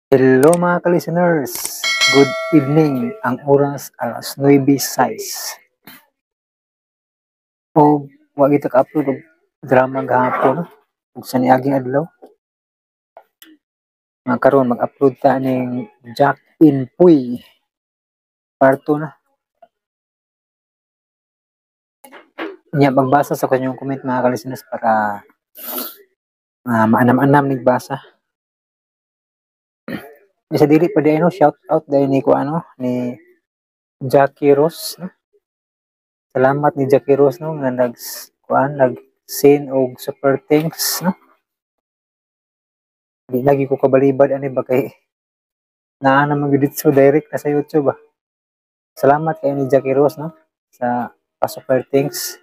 Hello, mga ka-listeners! Good evening. Ang oras, alas 9:06. O wa kita ka-upload og drama gahapon ug sa niaging adlaw. Nga karon mag-upload ta ning Jack in Puy. Part 2 na. Nya magbasa sa kanyang comment, mga ka-listeners, para maanam-anam nigbasa. Sa dili pa diay, no, shout out dahil ni ko ano ni Jackie Rose, no? Salamat ni Jackie Rose, no, nga nag kuan, nag send og super thanks, no. Di lagi ko kabalibad ani ba kay naa naman gyud dito direct na sa YouTube ba. Salamat kay ni Jackie Rose, no, sa pa super thanks.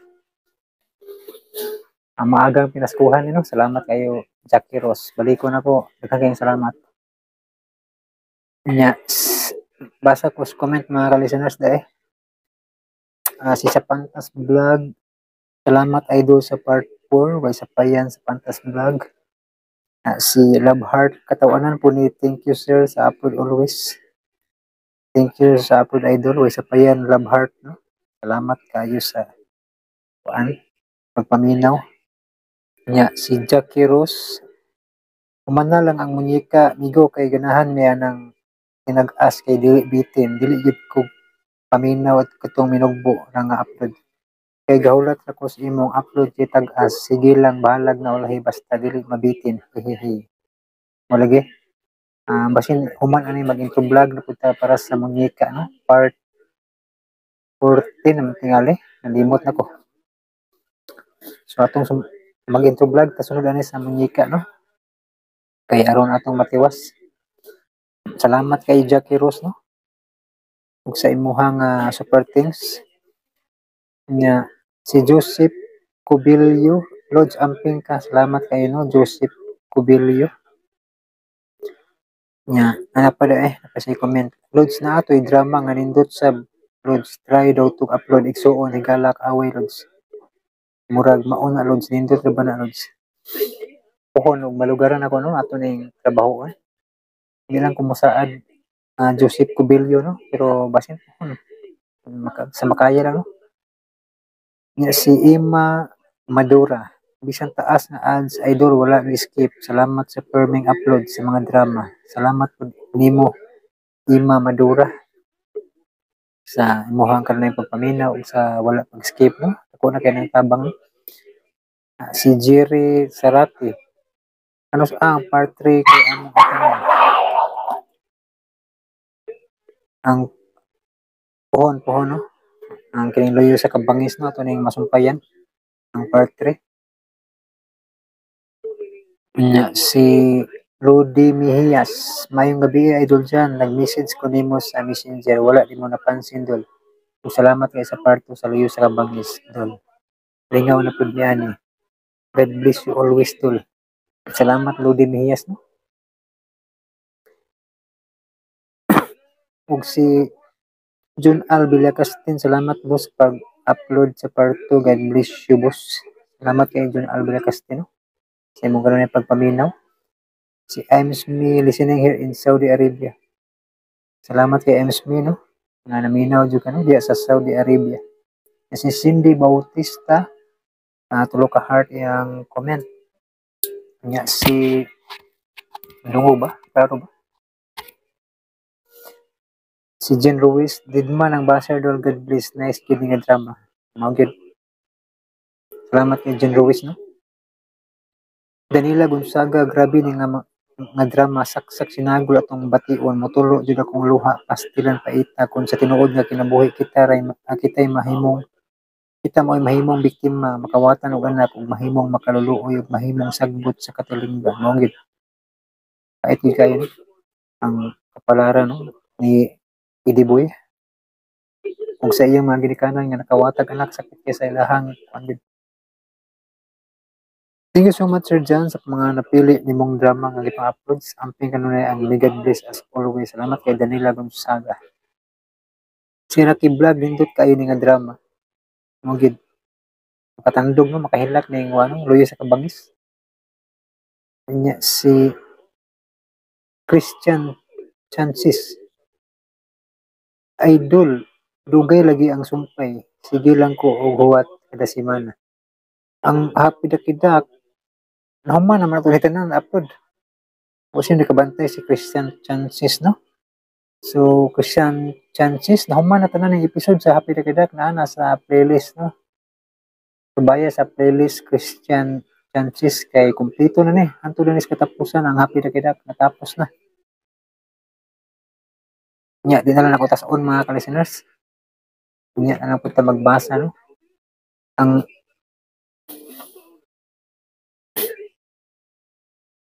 Ang maagang pinaskuhan ni, no. Salamat kayo, Jackie Rose. Baliko na ko. Daghang kayong salamat. Nya, basa ko sa comment, mga ka-listeners, dahil si sa Pantas Vlog, salamat, idol, sa part 4, way sa payan sa Pantas Vlog. Si Love Heart Katawanan po ni, thank you, sir, sa upload always. Thank you sa upload, idol, way sa payan Love Heart, no. Salamat kayo sa kuan, pagpaminaw. Nya si Jackie Rose, humana lang ang munyika migo kay ganahan niya ng tinag-as kay dili bitin, dili gyud ko paminaw at katong minugbo ra nga upload. Kay gahulat ra ko sa imong upload kay tag-as, sige lang, bahalag na ulahi basta dili mabitin. Hehehe. Mo lagi. Basin human ani mag-intro vlog na pud ta para sa munyika, no. Part 14 naman tingali, nalimot na ko. So atong mag-intro vlog ta sunod ani sa munyika, no. Kay aron atong matiwas. Salamat kay Jackie Rose, no. Ug sa imuhang super thanks. Nya si Joseph Cubillo, Lodge, amping ka. Salamat kayo, no, Joseph Cubillo. Nya ana pa eh, napa comment. Lods, na atoy drama nga nindot sa Lods, try daw to upload, igsuon, higalak away, Lods. Murag mauna, Lods, nindot ra ba na, Lods? Pohon ug malugaran ako, no, ato ning trabaho eh. Hindi lang kumusaad, Joseph Cubillo, no, pero basin pohon maka, sa makaya lang, no. Nya si Ima Madura, bisan taas nga ads, idol, wala gi-skip. Salamat sa perming upload sa mga drama. Salamat pud nimo, Ima Madura, sa imuhang kanunay pagpaminaw ug sa wala pag-skip, no. Ako na kay nang tabang. Si Jerry Sarati, ano sa ang part 3 kay among atong ang pohon pohon, no, ang kining Luyo sa Kabangis, no, ato ning masumpayan ang part 3. Nya si Rudy Mejias, "Mayong gabi, idol dyan, nag-message ko nimo sa Messenger, wala di mo napansin, dol. Ug salamat kay sa part 2 sa Luyo sa Kabangis, dol. Lingaw na pud ni ani. God bless you always, dol." Salamat, Rudy Mejias, no. Ug si John Al Villacastin, "Salamat, boss, pag-upload sa part 2. God bless you, boss." Salamat kay John Al Villacastin, no, sa imong kanunay pagpaminaw. Si Ems Me, listening here in Saudi Arabia. Salamat kay Ems Me, no, nga naminaw jud ka, no, diya sa Saudi Arabia. Si Cindy Bautista, tulo ka heart iyang comment. Nya si Dungo ba? Klaro ba? Si Jen Ruiz, "Didman ang baser, dol, God bless, nice gyud nga drama." Mao gyud. Salamat kay Jen Ruiz, no. Danila Gonzaga, "Grabe ni nga drama, saksak sinagol atong bation, motulo jud akong luha, pastilan paita kun sa tinuod nga kinabuhi kita ray kitay mahimong kita mo'y mahimong biktima, makawatan og anak ug mahimong makaluluoy ug mahimong sagbot sa katilingban." Mao gyud. Pait gyud kayo, no? Ang kapalaran, no, ni Idiboy. Ug sa iyang mga ginikanan nga nakawatag anak, sakit kay sa ilahang kuan gyud. Thank you so much, Sir John, sa mga napili nimong drama nga gipang-upload. Amping kanunay ang may God bless as always. Salamat kay Danila Gonzaga. Si Rocky Vlog, nindot kayo ni nga drama. Mo gid. Makatandog, no, makahilak ning ano, Luyo sa Kabangis. Nya si Christian Chances. Idol, dugay lagi ang sumpay. Sige lang ko og huwat kada semana. Ang Happy Dakidak, nahuman naman ito tanan upload. O siya nakabantay si Christian Chances, no? So, Christian Chances, nahuman na tanan ng episode sa Happy Dakidak na nasa playlist, no? Subaya sa playlist Christian Chances kay kumpleto na ni. Hanto na ni sa katapusan ang Happy Dakidak, natapos na. Nya, di na lang ako tason mga ka-listeners. Nya na lang po ta magbasa, no? Ang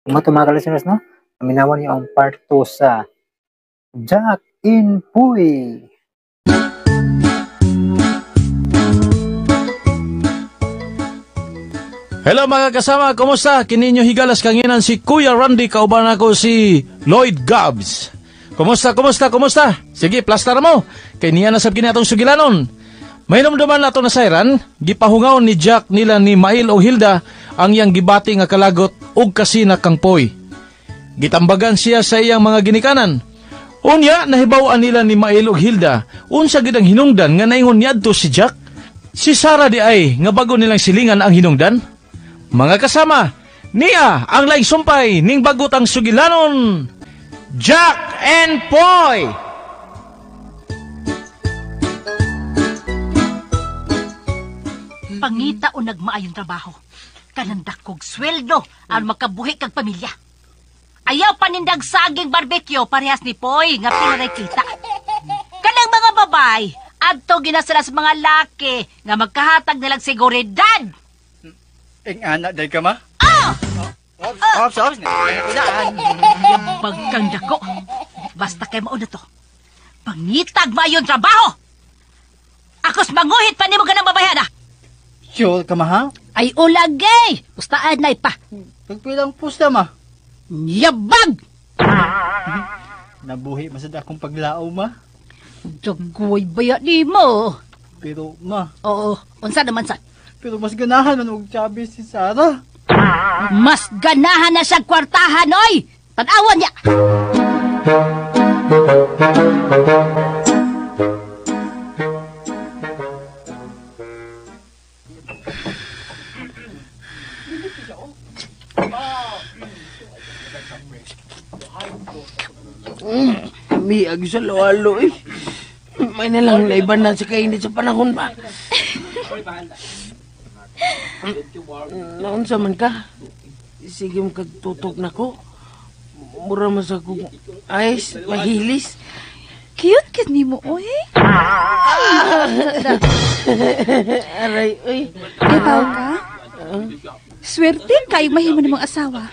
mga to mga ka-listeners, no? Paminawan niyo ang part 2 sa Jack in Puy. Hello mga kasama, kumusta? Kininyo higalas kanginan si Kuya Randy, kauban ako si Lloyd Gabbs. Kumusta, kumusta, kumusta? Sige, plastar mo. Kay niya nasab kini atong sugilanon. May namduman nato na sayran, gipahungaw ni Jack nila ni Mail o Hilda ang iyang gibati nga kalagot og kasina kang Poy. Gitambagan siya sa iyang mga ginikanan. Unya, nahibaw-an nila ni Mail og Hilda, unsa gid ang hinungdan nga naingon niadto si Jack? Si Sarah di ay nga bago nilang silingan ang hinungdan? Mga kasama, niya ang laing sumpay ning bagot ang sugilanon, Jack and Poy! Pangita o nagmaayong trabaho. Kanang dakog sweldo ang makabuhi kag pamilya. Ayaw panindag saging barbecue parehas ni Poy nga pinaray kita. Kanang mga babay, adto ginasala sa mga laki nga magkahatag nilang seguridad. Ing anak day ka ma? Ah! Ops, ops, ops. Pagkang dako. Basta kay mauna to. Pangitag mayon trabaho. Akos manguhit pa nimo ganang babayhan ah. Sure ka ma ha? Ay ulagay. Pustaan na ipa. Pagpilang pusta ma. Yabag! Nabuhi masad akong paglaaw ma. Dagoy baya ni mo. Pero ma. Oo, unsa naman sa? Pero mas ganahan man og tsabi si Sarah. Mas ganahan na siyang kwartahan, oy! Tanawan niya! Miag sa lalo, eh. May nalang laiban na sa kainit sa panahon ba? Naunsa man ka? Sige mo kagtutok na ko. Mura man sa kong ayos, mahilis. Cute kid ni mo, oy. Aray, oy. Ikaw ka? Swerte kayo mahimo ng mga asawa.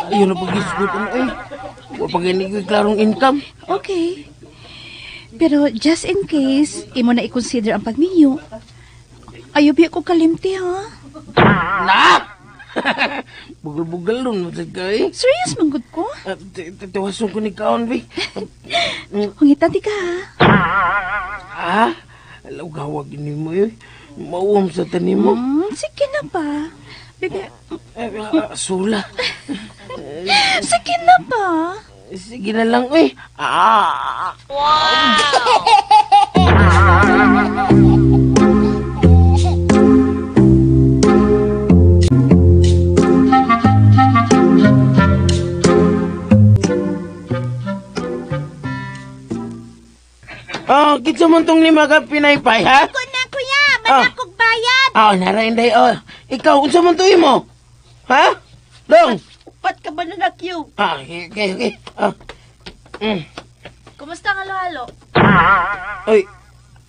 Ayun na pag-isgot, oy. Wa pa gani ko'y klarong income. Okay. Pero just in case, imo na i-consider ang pagminyo. Ayaw biya ko kalimti, ha? Na! Bugal-bugal nun, masad ka, eh. Serious, manggod ko? Tiwason ko ni Kaon, bi. Hungitan di ka, ha? Ha? Alaw, gawag ni mo, eh. Mauwam sa tanim mo. Sige na ba? Bebe. Sula. Sige na ba? Sige na lang, eh. Ah! Wow! Oh, kitsa man tong lima ka pinaypay, ha? Ako na, kuya. Manakog bayad. Oh, narainday. Oh, ikaw, unsa man to imo? Ha? Dong? Upat ka ba na na-queue? Ah, okay, okay. Ah. Mm. Kumusta ang halo-halo? Oy,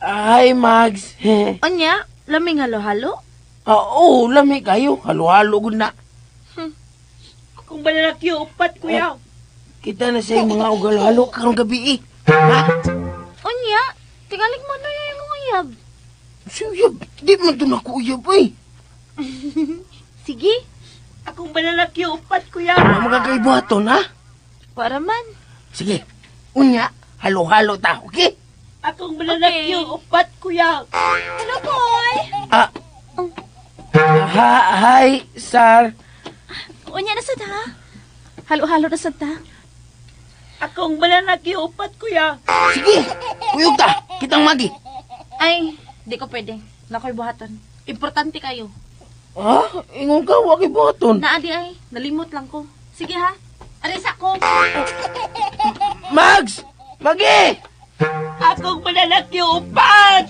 hi, Mags. Onya, laming halo-halo? Oo, oh, lami kayo. Halo-halo gud na. Kung ba na na-queue, upat, kuya. Kita na sa mga ugalo-halo karong gabi, eh. Ha? Onya, tingalig mo na yung uyab. Si uyab? Di man ito naku-uyab, eh. Sige. Akong banalaki, upat, kuya. Magkakaibuhaton, ha? Para man. Sige. Unya, halo-halo ta, okay? Akong banalaki, okay. Upat, kuya. Hello, boy. Ah. Hi, sir. Unya na sad, ha? Halo-halo na sad ta. Akong banana upat, kuya. Sige, kuyog ta. Kitang magi. Ay, di ko pwede. Nakoy buhaton. Importante kayo. Ha? Ingon ka, wagi buhaton. Naa di ay, nalimot lang ko. Sige ha. Aris ako. Mags! Magi! Akong banana upat!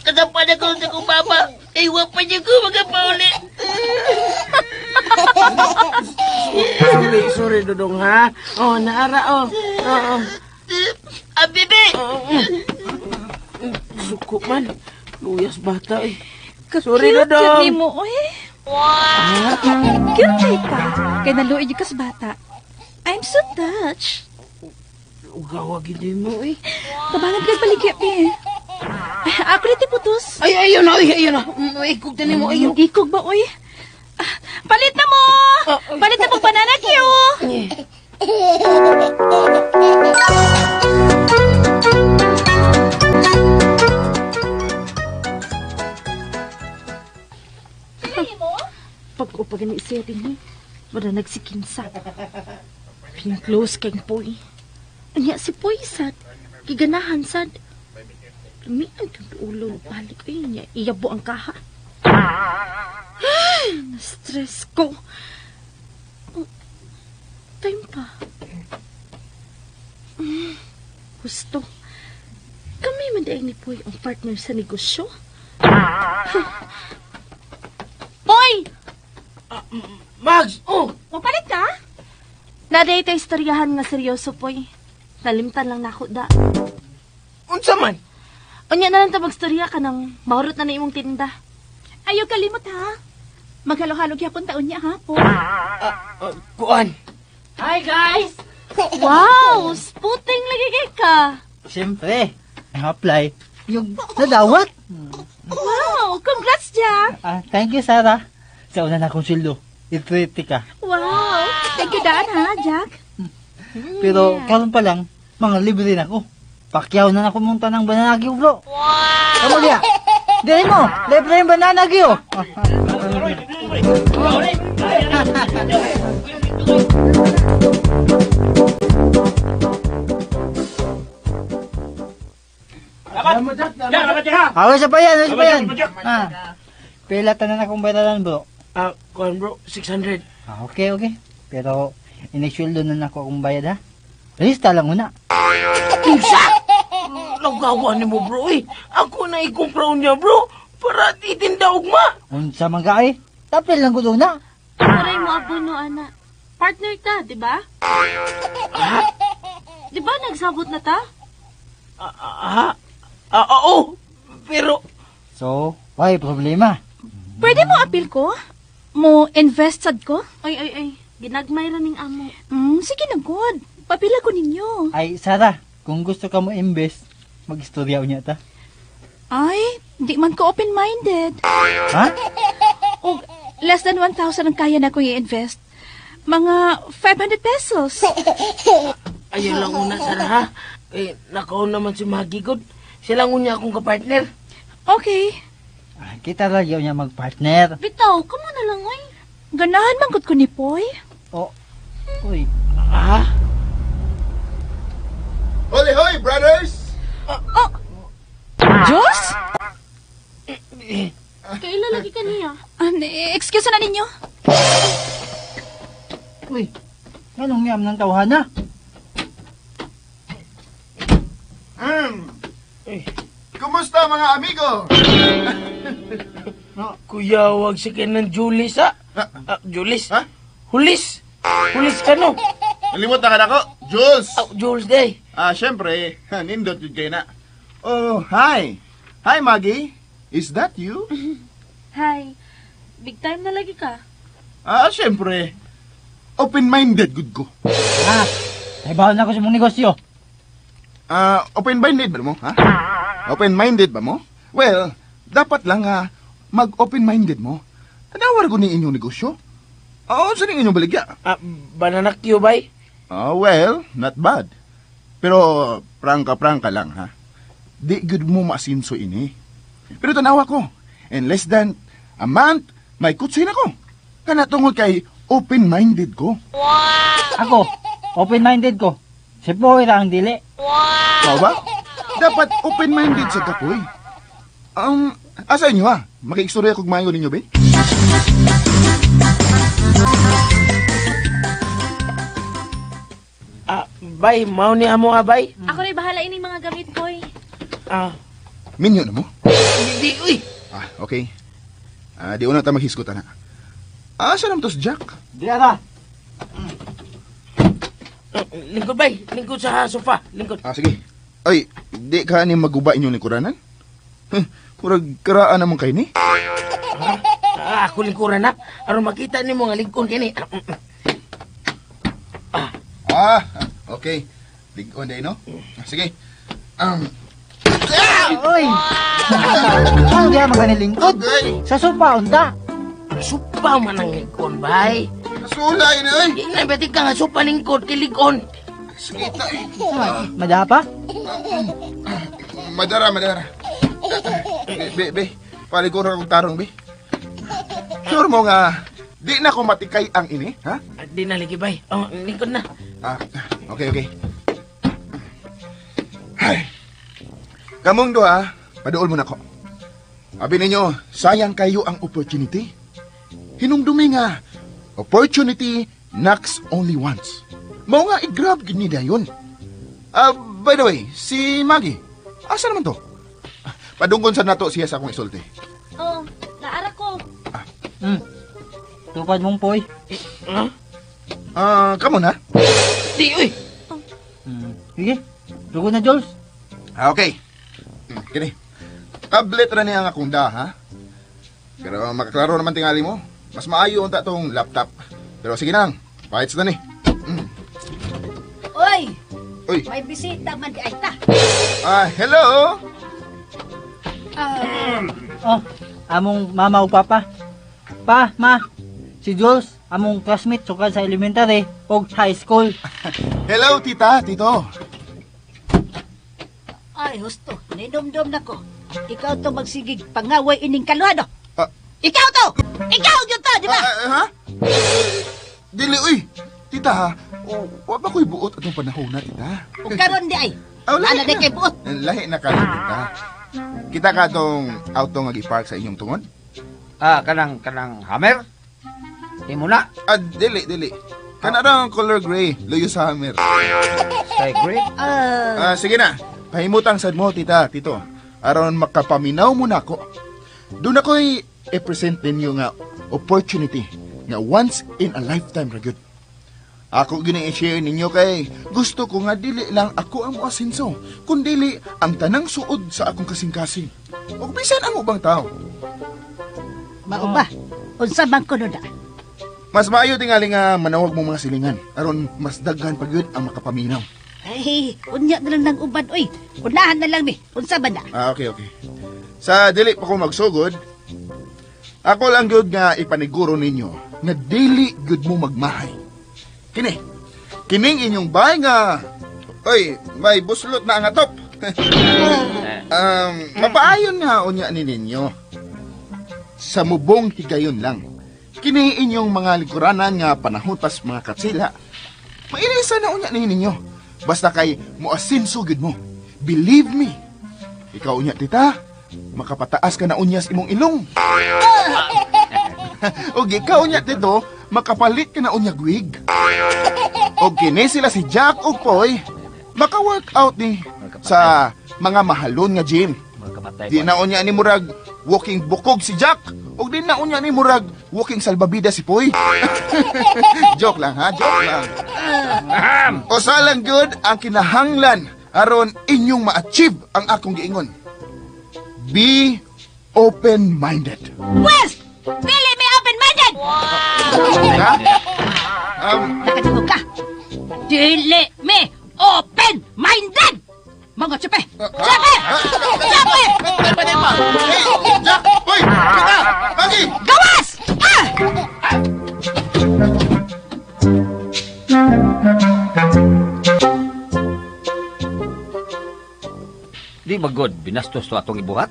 Kasampan ako sa kong mama. Ay, pa niya ko mga pauli. Sorry, Dodong, ha? Oh, naara, oh. Oo. Ah, bibi! Suko man. Luyas bata, eh. Sorry, Dodong. Cute mo, oy. Wow! Cute kay ka. Kay naluoy ka sa bata. I'm so touched. Ugawa gid mo, eh. Tabangan kag baligya, eh. Ako na tiputos. Ay, ayun na, ay, ayun na. Ikog tanin mo, ayun. Ikog ba, oy? Palit na mo! Palit na mo banana Q! Pag-upag ni siya din eh. Wala nagsikinsa. Pin-close kang Poy. Anya si Poy sad. Giganahan sad. Lumian kang ulo. Balik ay niya. Iyabo ang kaha. Ay, na-stress ko. Oh, time pa. Gusto. Kami man dahil ni Poy ang partner sa negosyo. Poy! Mags! Oh! Mapalit ka? Naday tayo istoryahan nga seryoso, Poy. Nalimtan lang nako da. Unsa man? Unya na lang ta magstorya ka ng mahurot na na imong tinda. Ayaw kalimot, ha? Maghalo-halo gyapon taon niya, ha, po? Kuan. Hi, guys! Wow! Sputing lagi kay ka! Siyempre, apply. Yung nadawat. Wow! Congrats, Jack! Ah, thank you, Sarah. Sa una na akong sweldo, i-treat ka. Wow! Thank you, daan, ha, Jack? Pero karon pa lang, mga libre na ako. Pakyaw na ako munta ng banana Q, bro. Wow! Kamu niya. Dili mo, libre yung banana Q. Awa sa pa yan, awa sa pa yan. Ah, pila tanan akong bayaran, bro. Ah, kuan bro, 600. Ah, okay, okay. Pero ineksweldo na nako akong bayad, ha? Lista lang una. Unsa? Nagawa ni mo, bro, eh. Ako na ikumpra niya, bro. Para itinda ugma. Unsa man ka, eh. Tapil lang ko doon na. Aray mo abono, ana. Partner ta, di ba? Di ba nagsabot na ta? Oo. Pero... So, why problema? Pwede mo appeal ko? Mo invest sad ko? Ay, ay, ay. Ginagmay ra ning amo. Sige na, good. Papila ko ninyo. Ay, Sarah, kung gusto ka mo invest, mag-istorya unya ta. Ay, di man ko open-minded. Ha? O, less than 1,000 ang kaya na kong i-invest. Mga 500 pesos. Ayun lang una, Sarah, ha? Eh, nakaon naman si Maggie, good. Siya lang unya akong kapartner. Okay. Ah, kita ra gyud niya magpartner. Bitaw, kamo na lang, oy. Ganahan man gud ko ni Poy. Oh. Uy. Ah? Holy hoy, brothers! Oh! Diyos? Kaila lagi ka niya? Excuse na ninyo. Uy, anong yam ng tawhana? Kumusta mga amigo? Kuya, wag si Kenan Julis, ha? Julis? Ha? Hulis! Hulis ka, no? Nalimot na ka na ko? Jules! Oh, Jules day. Ah, syempre, nindot yun kayo na. Oh, hi! Hi, Maggie! Is that you? Hi. Big time na lagi ka. Ah, syempre. Open-minded good ko. Ah, ay na ko sa mong negosyo. Ah, open-minded ba mo, ha? Open-minded ba mo? Well, dapat lang mag-open-minded mo. Anawar ko ni inyong negosyo? Oo, saan inyong baligya? Ah, banana Q, bay? Ah, well, not bad. Pero, prangka-prangka lang, ha? Di good mo maasinso ini. Pero tanawa ko, in less than a month, may kutsin ako. Kana tungod kay open-minded ko. Wow! Ako, open-minded ko. Si Poy ra ang dili. Mao ba? Dapat open-minded sa kapoy. Asa inyo ha? Makiistorya kog maayo ninyo, be? Bay, mao ni amo bay. Ako rin bahala ining mga gamit, Poy. Minyo na mo? Hindi, uy. Okay. Di una ta maghisgot ana. Asa naman to si Jack? Di ara. Lingkod, bay. Lingkod sa sofa. Lingkod. Sige. Ay, di ka ni maguba inyong lingkuranan? Murag karaan naman kayo ni. Ako lingkuran na. Aron makita ni mo nga lingkod kini. Okay. Lingkod day, no? Sige. Oy! Ano diya maganilingkod? Sa sopa, unta. Sopa man ang lingkod, bay. Sulay na, oy! Di na, bati ka nga sopa lingkod, kilikon. Sige, tay. Madapa? Madara. Be, paliguro akong tarong, be. Sure mo nga, di na ko matikay ang ini, ha? Di na lagi, bay. Oh, lingkod na. Okay. Ay. Kamong duha, paduol mo na ko. Abi ninyo, sayang kayo ang opportunity. Hinumdumi nga, opportunity knocks only once. Mao nga i-grab gid ni dayon. By the way, si Maggie, asa naman to? Padunggon sa nato siya sa akong isulti. Oh, naara ko. Tupad mong Poy. Kamo na? Di, uy. Sige, sugod na, Jules. Okay. Kini. Tablet ra niya ang akong da, ha? Pero makaklaro naman tingali mo. Mas maayo unta tong laptop. Pero sige na lang, pahits na ni. Oy! Uy. May bisita man di ay ta. Hello! Oh, among mama ug papa. Pa, ma, si Jules, among classmate sukad sa elementary ug high school. Hello, tita, tito. Ay, husto. Ninumdum na ko. Ikaw to magsigig pangaway ining kaluhado. Ikaw to! Ikaw yun to, di ba? Ha? Dili, uy. Tita, ha? Wa ba ko'y buot atong panahon na, tita? Ug karon di ay. Lahi Ano di na. kay buot? Lahi na karon, tita. Kita ka tong auto nga gi-park sa inyong tungod? Kanang hammer? Imo na. Dili, dili. Kana ra ang color gray, luyo sa hammer. Sky gray? Sige na. Pahimutang sad mo, tita, tito. Aron makapaminaw mo nako. Doon ako'y i-present ninyo nga opportunity nga once in a lifetime ra gyud. Ako gini i-share ninyo kay gusto ko nga dili lang ako ang moasenso, kundili ang tanang suod sa akong kasing-kasing. Ug bisan ang ubang tao. Mao ba? Unsa man kuno na? Mas maayo tingali nga manawag mo mga silingan aron mas daghan pa gyud ang makapaminaw. Ay, unya na lang ng uban oy. Unahan na lang mi. Unsa man na? Okay. Sa dili pa ko magsugod, ako lang gyud nga ipaniguro ninyo nga dili gyud mo magmahay. Kini. Kining inyong bahay nga oy, may buslot na ang atop. Mapaayon nga unya ni ninyo. Sa mubong higayon lang. Kini inyong mga lingkuranan nga panahon pas mga katsila. Mailisa na unya ni ninyo. Basta kay moasinso gyud mo. Believe me. Ikaw unya tita, makapataas ka na unya sa imong ilong. Og ikaw unya tito, makapalit ka na unya wig. Og kini sila si Jack og Poy, maka-workout ni sa mga mahalon nga gym. Di na unya ni murag walking bukog si Jack, og di na unya ni murag walking salbabida si Poy. Joke lang ha, joke lang. Usa lang gyud ang kinahanglan aron inyong ma-achieve ang akong giingon. Be open-minded. Pwes, dili mi open-minded. Ha? Nakatungog ka. Dili mi open-minded. Mga tsupe! Tsupe! Tsupe! Hey, Jack! Hoy! Kita! Pagi! Gawas! Ah! Di ba good, binastos to atong ibuhat?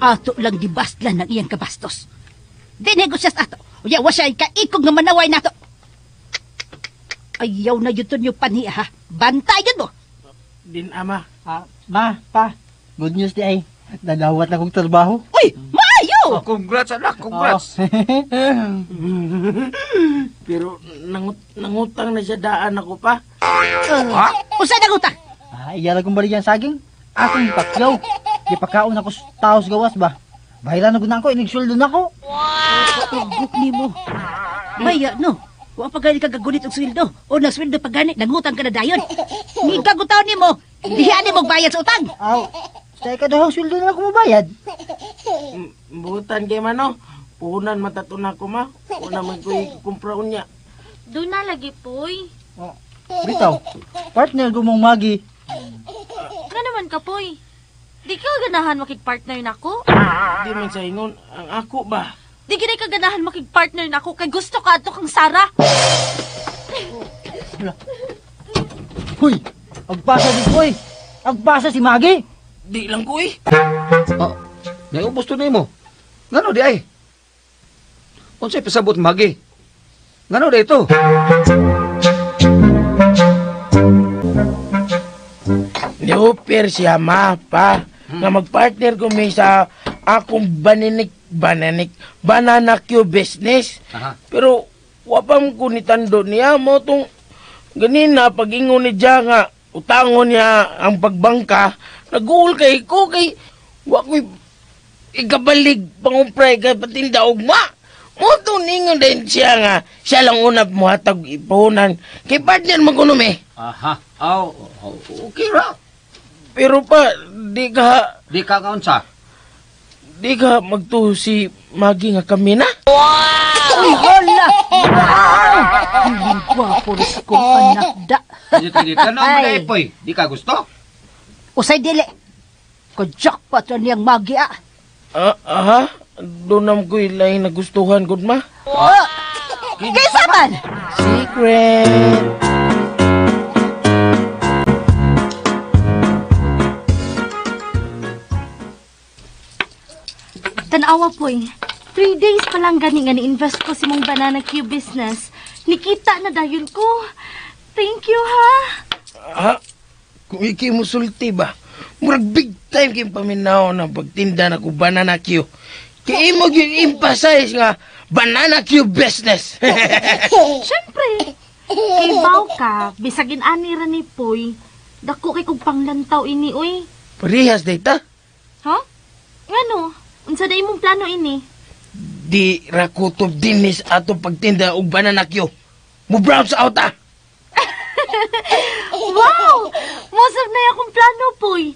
Ato lang gibastlan ng iyang kabastos. Di negosyas ato. Uya, wa siya kaikog nga manaway nato. Ayaw na yun to niyo panhi, ha? Bantayan mo! Din, ama. Ma, pa, good news di ay. Nadawat na kong trabaho. Uy, maayo! Oh, congrats, anak, congrats. Oh. Pero nangutang na siya daan ako pa. Ha? Usa nangutang? Iya lang kong baligyan saging. Akong ipakyaw. Gipakaon ako sa taos gawas ba? Bahiran na gud na ako, inigsweldo na ako. Wow! Tugok ni mo. Maya, no? Wa pa gani kagagunit og sweldo. O nasweldo pa gani, nangutang ka na dayon. Ngigagutaw nimo, diha nimo bayad sa utang. Aw, sa ikaduhang sweldo na ako mobayad. Butan kay mano. Puhunan matatuna ko ma. Una man ko ikumpra unya. Doon na lagi, Poy. Oh, bitaw, partner ko mong Magi. Nga naman ka, Poy. Di ka ganahan makig-partner nako? Di man sa ingon, ang ako ba? Di gid ka ganahan makig-partner nako kay gusto ka ato kang Sara. Huy, agpasa di ko eh. Agpasa si Magi. Di lang ko eh. Oh, naubos to nimo. Ngano di ay? Unsay pasabot Magi? Ngano di ito? Ni-offer siya ma pa nga magpartner ko may sa akong banana Q business. Aha. Pero wapam ko ni tando niya mo tong ganina pag-ingon ni Dia nga utangon niya ang pagbangka, naguol kay ko kay wa ko'y ikabalig pangumpray kay patinda ugma. Mo to ningon din siya nga siya lang una muhatag ipunan kay partner man kuno me. Aha. Aw, okay ra. Pero pa di ka nga unsa? Di ka magtuo si Magi nga kami na. Wow! Uy, hala! Wow! Ang gwapo rin kong anak da. Dito, ano mo na ipoy? Di ka gusto? Usay dili. Kajak pa to niyang Magi, ah. Aha? Doon naman ko'y laing nagustuhan, good ma. Oh! Kaysa man! Secret! Tanawa po eh. 3 days pa lang gani nga ni-invest ko si mong banana Q business. Nikita na dayon ko. Thank you ha. Ha? Kung iki mo sulti ba? Murag big time kayong paminaw ng pagtinda na ko banana Q. Kaya imo yung emphasize nga banana Q business. Siyempre. Kay baw ka, bisagin ani ra ni Poy. Dako kay kog panglantaw ini oy. Parehas data. Ha? Ngano? Unsa day imong plano ini? Di ra kutob dinis ato pagtinda og banana Q. Mo browse out ah. Wow! Mosab na akong plano, Poy.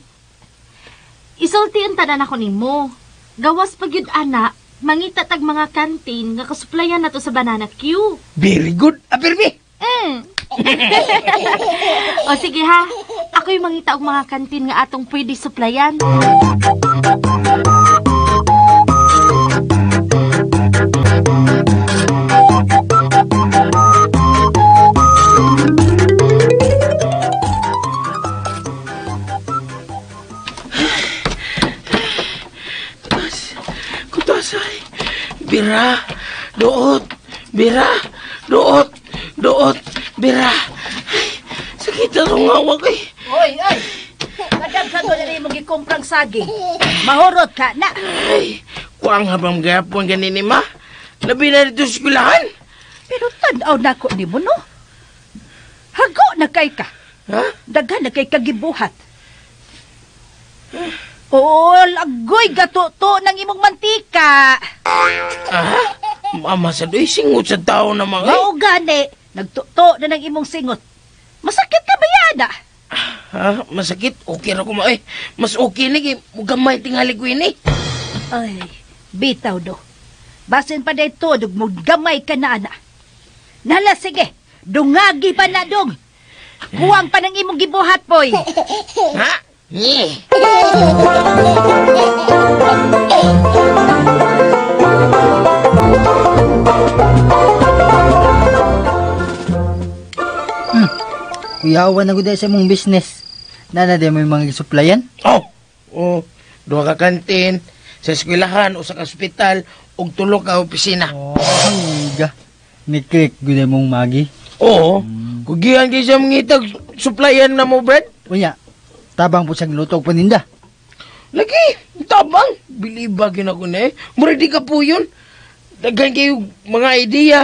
Isulti ang tanan ako nimo. Gawas pag yun, ana, mangita tag mga kantin nga kasuplayan nato sa banana Q. Very good, apirmi. O sige ha, ako'y mangita og mga kantin nga atong pwede suplayan. Kutasay, bira, duot, bira, duot, duot, bira. Ay, sakit na itong awag eh. Oy, oy! Kadaghan ko na rin mong gikumprang saging. Mahurot ka na. Ay, kuang habang gapon ganini ma. Labi na dito sa eskwelahan. Pero tanaw na ko ni mo, no? Hago na kay ka. Ha? Daghan na kay kagibuhat. Oo, agoy gatuto ng imong mantika. Ah, mama sa doy, singot sa tao na mga. Mao gani, nagtuto na ng imong singot. Masakit ka ba yan, ah? Ha? Masakit? Okay ra ko ma. Eh, mas okay ni kay gamay tingali ko ini. Ay, bitaw do. Basin pa dayto, dug gamay ka na, ana. Nala, sige, dungagi pa na dong. Kuwang pa ng imong gibuhat, boy. Ha? Nye. Kuyawan na gud sa imong business. Nana di mo yung mga supplyan? Oh, oh, duha ka kantin, sa eskwelahan o sa ospital, ug tulo ka opisina. Oh, ga. Ni-click gud mong Magi. Oo. Kugihan kay siya mangitag supplyan na mo, Brad. Unya, tabang po siyang luto og paninda. Lagi, tabang. Biliba gyud ako na eh. Mura di ka po yun. Daghan kayo mga idea.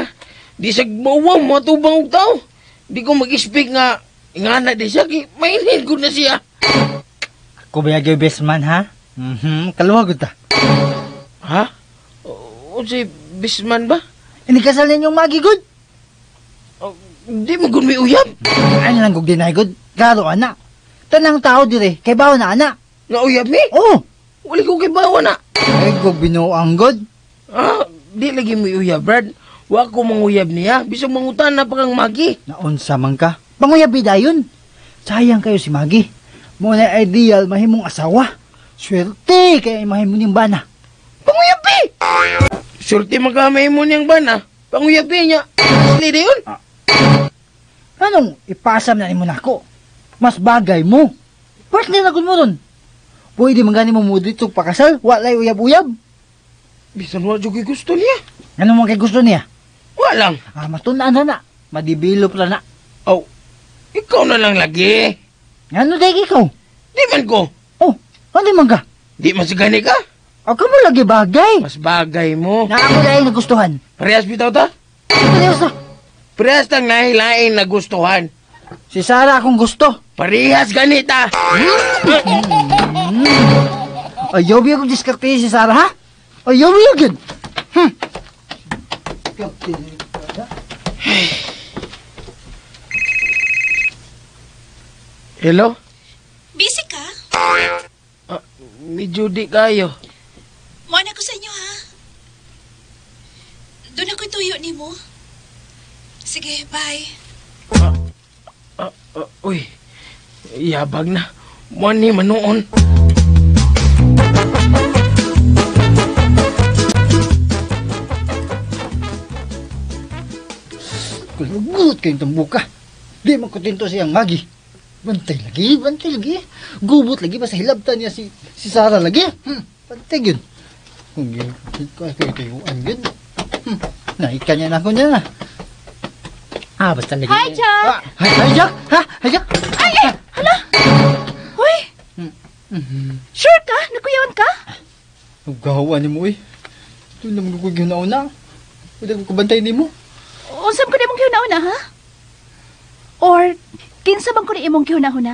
Di sa mauwang, mga tubang og tao. Di ko mag-speak nga, nga na di siya. Kay, mainhin ko na siya. Ako ba yung best man, ha? Kaluwag ta. Ha? O si best man ba? Inikasal ninyong magigod? Di mo gud may uyab. Ano lang kung dinay gud? Klaro, ana. Tanang tao dire, kay bawa na, ana. Nga uyab ni? Oo. Wala ko kay bawa na. Ay, kung binuang gud. Ah, di lagi mo uyab, Brad. Wa ko manguyab niya. Bisag mangutan na pa kang Magi. Naunsa man ka. Panguyab dayon. Sayang kayo si Magi. Mo na ideal mahimong asawa. Swerte kay mahimo niyang bana. Panguyabi! Swerte man ka mahimo niyang bana. Panguyabi niya. Asli dayon. Anong ipasam na nimo nako? Mas bagay mo. Partner na gud mo ron. Pwede man gani mo mo dito pakasal, walay uyab-uyab. Bisan wa jud gusto niya. Ano man kay gusto niya? Wa lang. Ah, matun-an na na. Madibilop na na. Oh, ikaw na lang lagi. Ano day ikaw? Di man ko. Oh, ano man ka? Di man sigani ka. Ako mo lagi bagay. Mas bagay mo. Na ako dahil nagustuhan. Parehas bitaw ta? Parehas ta. Parehas tang lahi-lain nagustuhan. Si Sarah akong gusto. Parehas ganita. Ayaw biya kong diskarte si Sarah, ha? Ayaw biya yun. Hello? Busy ka? Medyo di kayo. Muan ako sa inyo, ha? Doon ako tuyo ni mo. Sige, bye. Uy, yabag na. Muan ni manuon. Kulugut kayong tambuka. Di man kontento siyang Magi. Bantay lagi, bantay lagi. Gubot lagi, basta hilabtan niya si Sarah lagi. Bantay yun. Kung yun, kayuan yun. Naika niya na ako niya na. Ah, basta lagi. Hi, Jack! Ah, hi, Jack! Ha? Hi, Jack! Ay, ay! Hala! Hoy! Sure ka? Nakuyawan ka? Gawa ni mo eh. Ito naman ko ginauna. Wala ko kabantay ni mo. Unsam ko na imong gihuna-una, ha? Or, kinsa bang ko na imong gihuna-huna?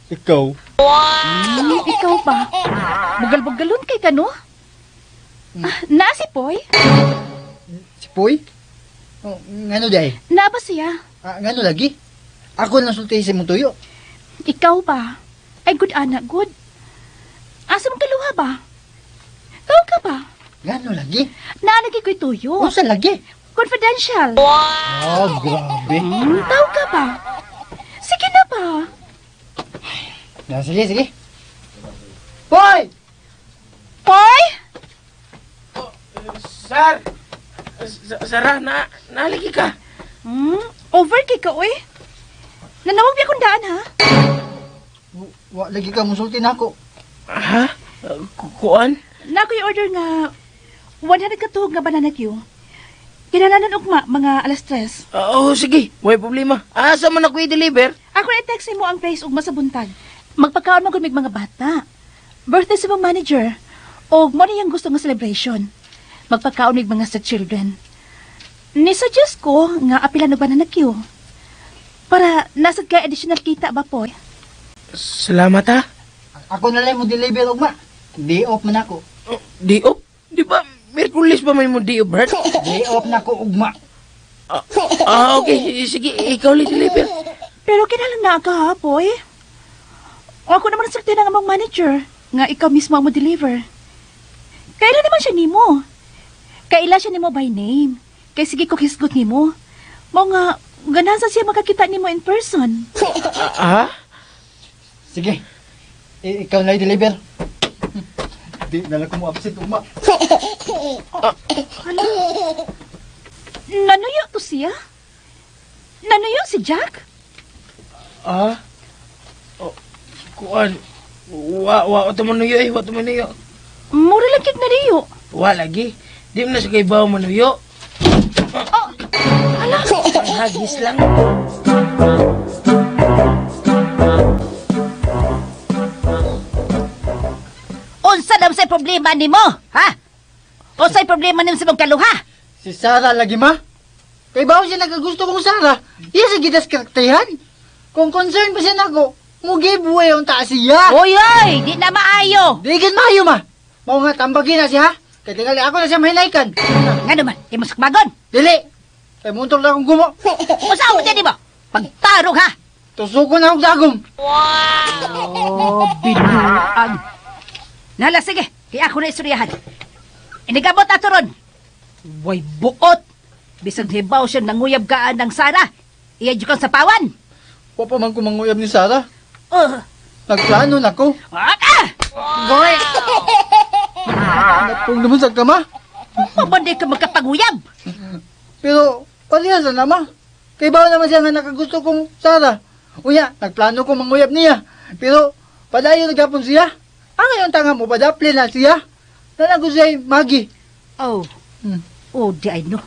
Ikaw. Wow! Ikaw ba? Bugal-bugalon kay ka, no? Na si Poy? Si Poy? Oh, ngano day? Na ba siya? Ah, ngano lagi? Ako lang sulti sa imong tuyo. Ikaw ba? Ay, good anak, good. Asa mong kaluha ba? Ikaw ka ba? Ngano lagi? Naalagi ko'y tuyo. Unsa lagi? Confidential. Wow! Oh, grabe. Tao ka ba? Sige na ba? Na, sige, sige. Poy! Poy? Sar! Sarah, naalagi ka. Over kay ka, oy. Nanawag biya kong daan, ha? Wa lagi ka musulti na ako. Ha? Kuan? Na ako'y order nga 100 katuhog nga banana Q. Kinalanan ugma, mga 3:00. Oo, sige. May problema. Asa man ako i-deliver? Ako i-text mo ang place ugma sa buntag. Magpagkaon man gud mig mga bata. Birthday sa mong manager. O mo niyang gusto nga celebration. Magpagkaon mig mga sa children. Ni-suggest ko nga apilan og banana Q. Para nasad kay additional kita ba po? Salamat ha. Ako na lang mo deliver ugma. Day off man ako. Oh, day off? Di ba Merkulis pa may mo day off, Bert? Day off na ko ugma. Okay. Sige, ikaw lang deliver. Pero kinahanglan na ka ha, Poy. O ako naman ang sulti ng among manager nga ikaw mismo ang mo deliver. Kaila naman siya nimo. Kaila siya nimo by name. Kay sige ko hisgot nimo. Mao nga ganahan sa siya makakita nimo in person. Ha? Sige. Ikaw na i-deliver. Di na lang ko mo absent ugma. Hala. Nanuyo to siya? Nanuyo si Jack? Ah? Oh, kuan. Wa to manuyo eh, wa to manuyo. Mura lang kig nariyo. Wa lagi. Di mo na sa kay bawo manuyo. Oh, hala. Hagis lang. Unsa naman sa'y problema nimo, ha? Unsa'y problema nimo sa mong kaluha? Si Sarah lagi ma. Kay bawo siya nagagusto kong Sarah. Iya sa gitas karakterihan. Kung concern pa siya nako, mo giveaway ang taas siya. Uy, oy, di na maayo. Di gid maayo ma. Mao nga tambagin na siya ha. Kay tingali ako na siya mahinaykan. Nga naman, di mo sukmagon. Dili. Kay muntol na akong gumo. Unsa mo dyan nimo? Pagtarong ha. Tusukon na akong dagom. Oh, binuang. Nala, sige. Kaya ako na istoryahan. Inigabot ato ron. Way buot. Bisag hibaw siya nanguyab kaan ng Sara. Iya kang sapawan. Wa pa man ko manguyab ni Sarah. Nagplano na ko. Ah! Goy! Napong naman sa kama. Mabanday ka magkapanguyab. Pero, parehas na ma. Kay bawo naman siya nga nakagusto kong Sarah. Unya, nagplano ko manguyab niya. Pero, padayon na gapon siya. Ang ngayon tanga mo, padapli na siya. Nanago siya Maggie. Oh. Oh, di ay no.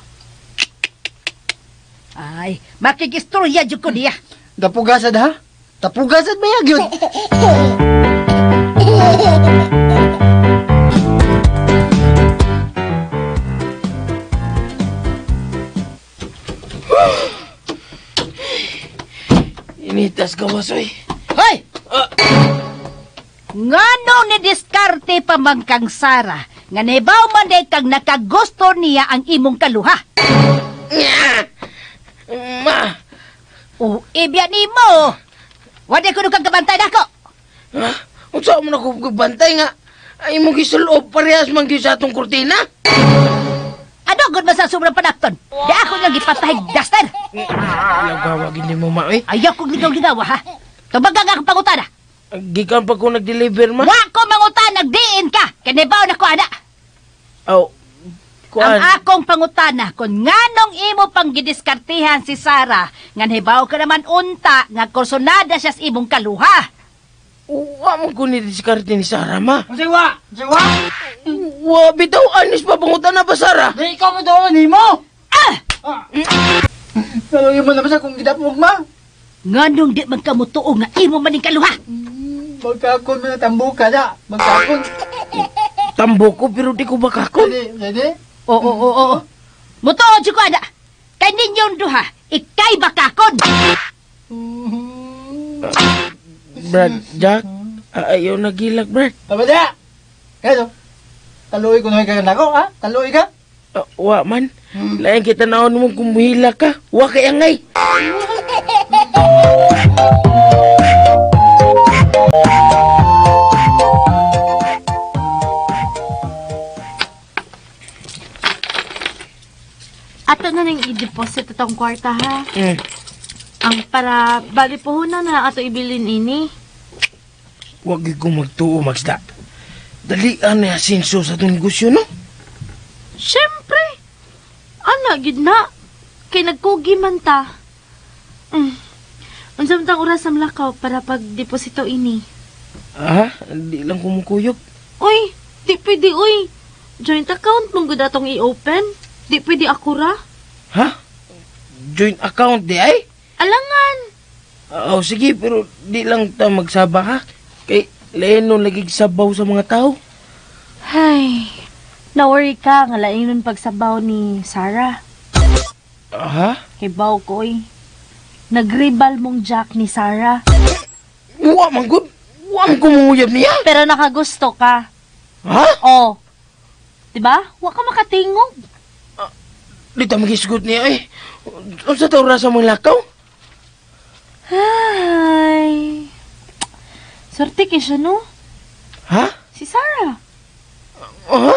Ay, makikistorya dyan ko niya. Dapugasad ha? Tapugasad ba yun? Initas ka, wasoy. Hoy! Ngano ni diskarte pa man kang Sara, nga nibaw man day kang nakagusto niya ang imong kaluha. Ma! O, ibya nimo. Wala ko kang kabantay nako. Ha? Unsa mo na ko kabantay nga? Ay mong gisulob parehas man gyud sa atong kurtina. Ano gud man sa sobrang panakton? Di ako lang gipatahig duster. Ayaw gawagin nimo ma eh. Ayaw kong ligaw-ligaw ha. Tubaga nga akong pangutana. Gikan pa ko nag-deliver ma. Wa ko mangutana nagdiin ka. Kanibaw na ko ana. Aw. Kuan. Ang akong pangutana kung nganong imo pang gidiskartehan si Sara, ngan hibaw ka naman unta nga kursonada siya sa imong kaluha. Wa man ko ni diskarte ni Sara ma. Unsay wa? Unsay wa? Wa bitaw anis pa pangutana ba Sara? Di ikaw mo doon nimo. Ah! Pero imo naman sa kung gidapog ma. Nganong di man ka motuo nga imo maning kaluha? Magkakon mo na tambuka na. Magkakon. Tambo ko pero di ko bakakon. Pwede, pwede. Oo, oo, oo. Mutuo jud ko ana. Kay ninyong duha, ikay bakakon. Brad, Jack, ayaw nagilak, Brad. Abada! Kaya taluoy ko na ka nako, ha? Taluoy ka? Wa man. Lain kita naon mo kung muhila ka. Wa kay angay. Ato na ning i-deposit atong kwarta ha. Ang para bali puhunan na ato ibilin ini. Wag ko magtuo magsda. Dalian na asinso sa atong negosyo no. Siyempre. Ana gid na. Kay nagkugi man ta. Unsa man tang oras sa mlakaw para pagdeposito ini? Ah, di lang kumukuyog. Uy, di pwede uy. Joint account mong gud atong i-open. Di pwede ako ra. Ha? Joint account di ay? Alangan. Oh, sige, pero di lang ta magsaba ha. Kay lain nun lagi sabaw sa mga tao. Ay, na-worry ka nga lain nun pagsabaw ni Sarah. Ha? Kay baw ko eh. Nagribal mong Jack ni Sarah. Wa man gud. Wa man kumuyab niya. Pero nakagusto ka. Ha? Oh. Diba? Wa ka makatingog. Di ta magisgot niya eh. Unsa ta oras sa mga lakaw? Ay. Swerte kay siya, no? Ha? Si Sarah. Ha?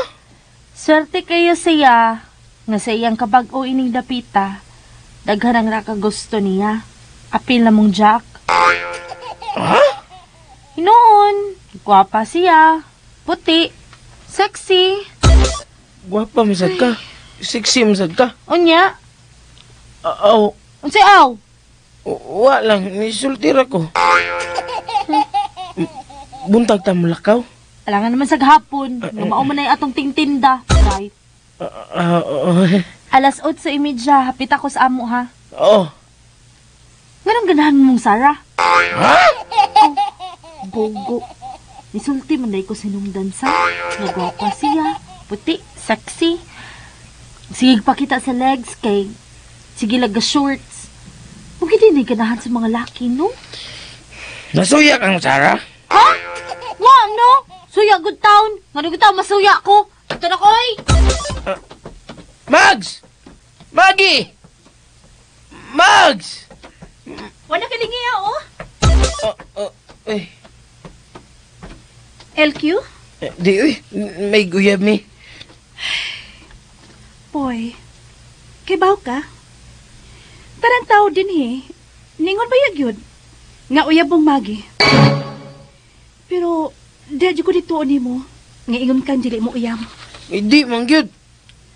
Swerte kayo siya nga sa iyang kabag-o ining dapita. Daghan ang nakagusto niya. Apil na mong Jack. Ha? Hinoon, gwapa siya. Puti. Sexy. Gwapa masad ka. Sexy masad ka. Unya? Aw. Unsay aw? Wa lang, nisultir ako. Buntag ta mulakaw. Alangan naman sa gahapon. Nga mao man ay atong tingtinda. Right. 8:30, hapit ako sa amo ha. Oo. Nganong ganahan mong Sarah? Ha? Oh, gogo. Nisulti man day ko sinungdan sa. Nagwapa siya. Puti, sexy. Sige pakita sa legs kay sige laga shorts. Huwag hindi na ganahan sa mga laki, no? Nasuya kang Sarah? Ha? Wa, no? Suya good town. Ngano good town, masuya ko. Ito na ko, oy! Mags! Maggie! Mags! Wala kalingiya, oh. Oh, eh. LQ? Di, uy. May guyab mi. Poy, kibaw ka? Tarang tao din eh. Ningon ba yun? Nga uyab mong Magi. Pero, di ko dito ni mo. Nga ingon kang dili mo uyam. Hindi, man gyud.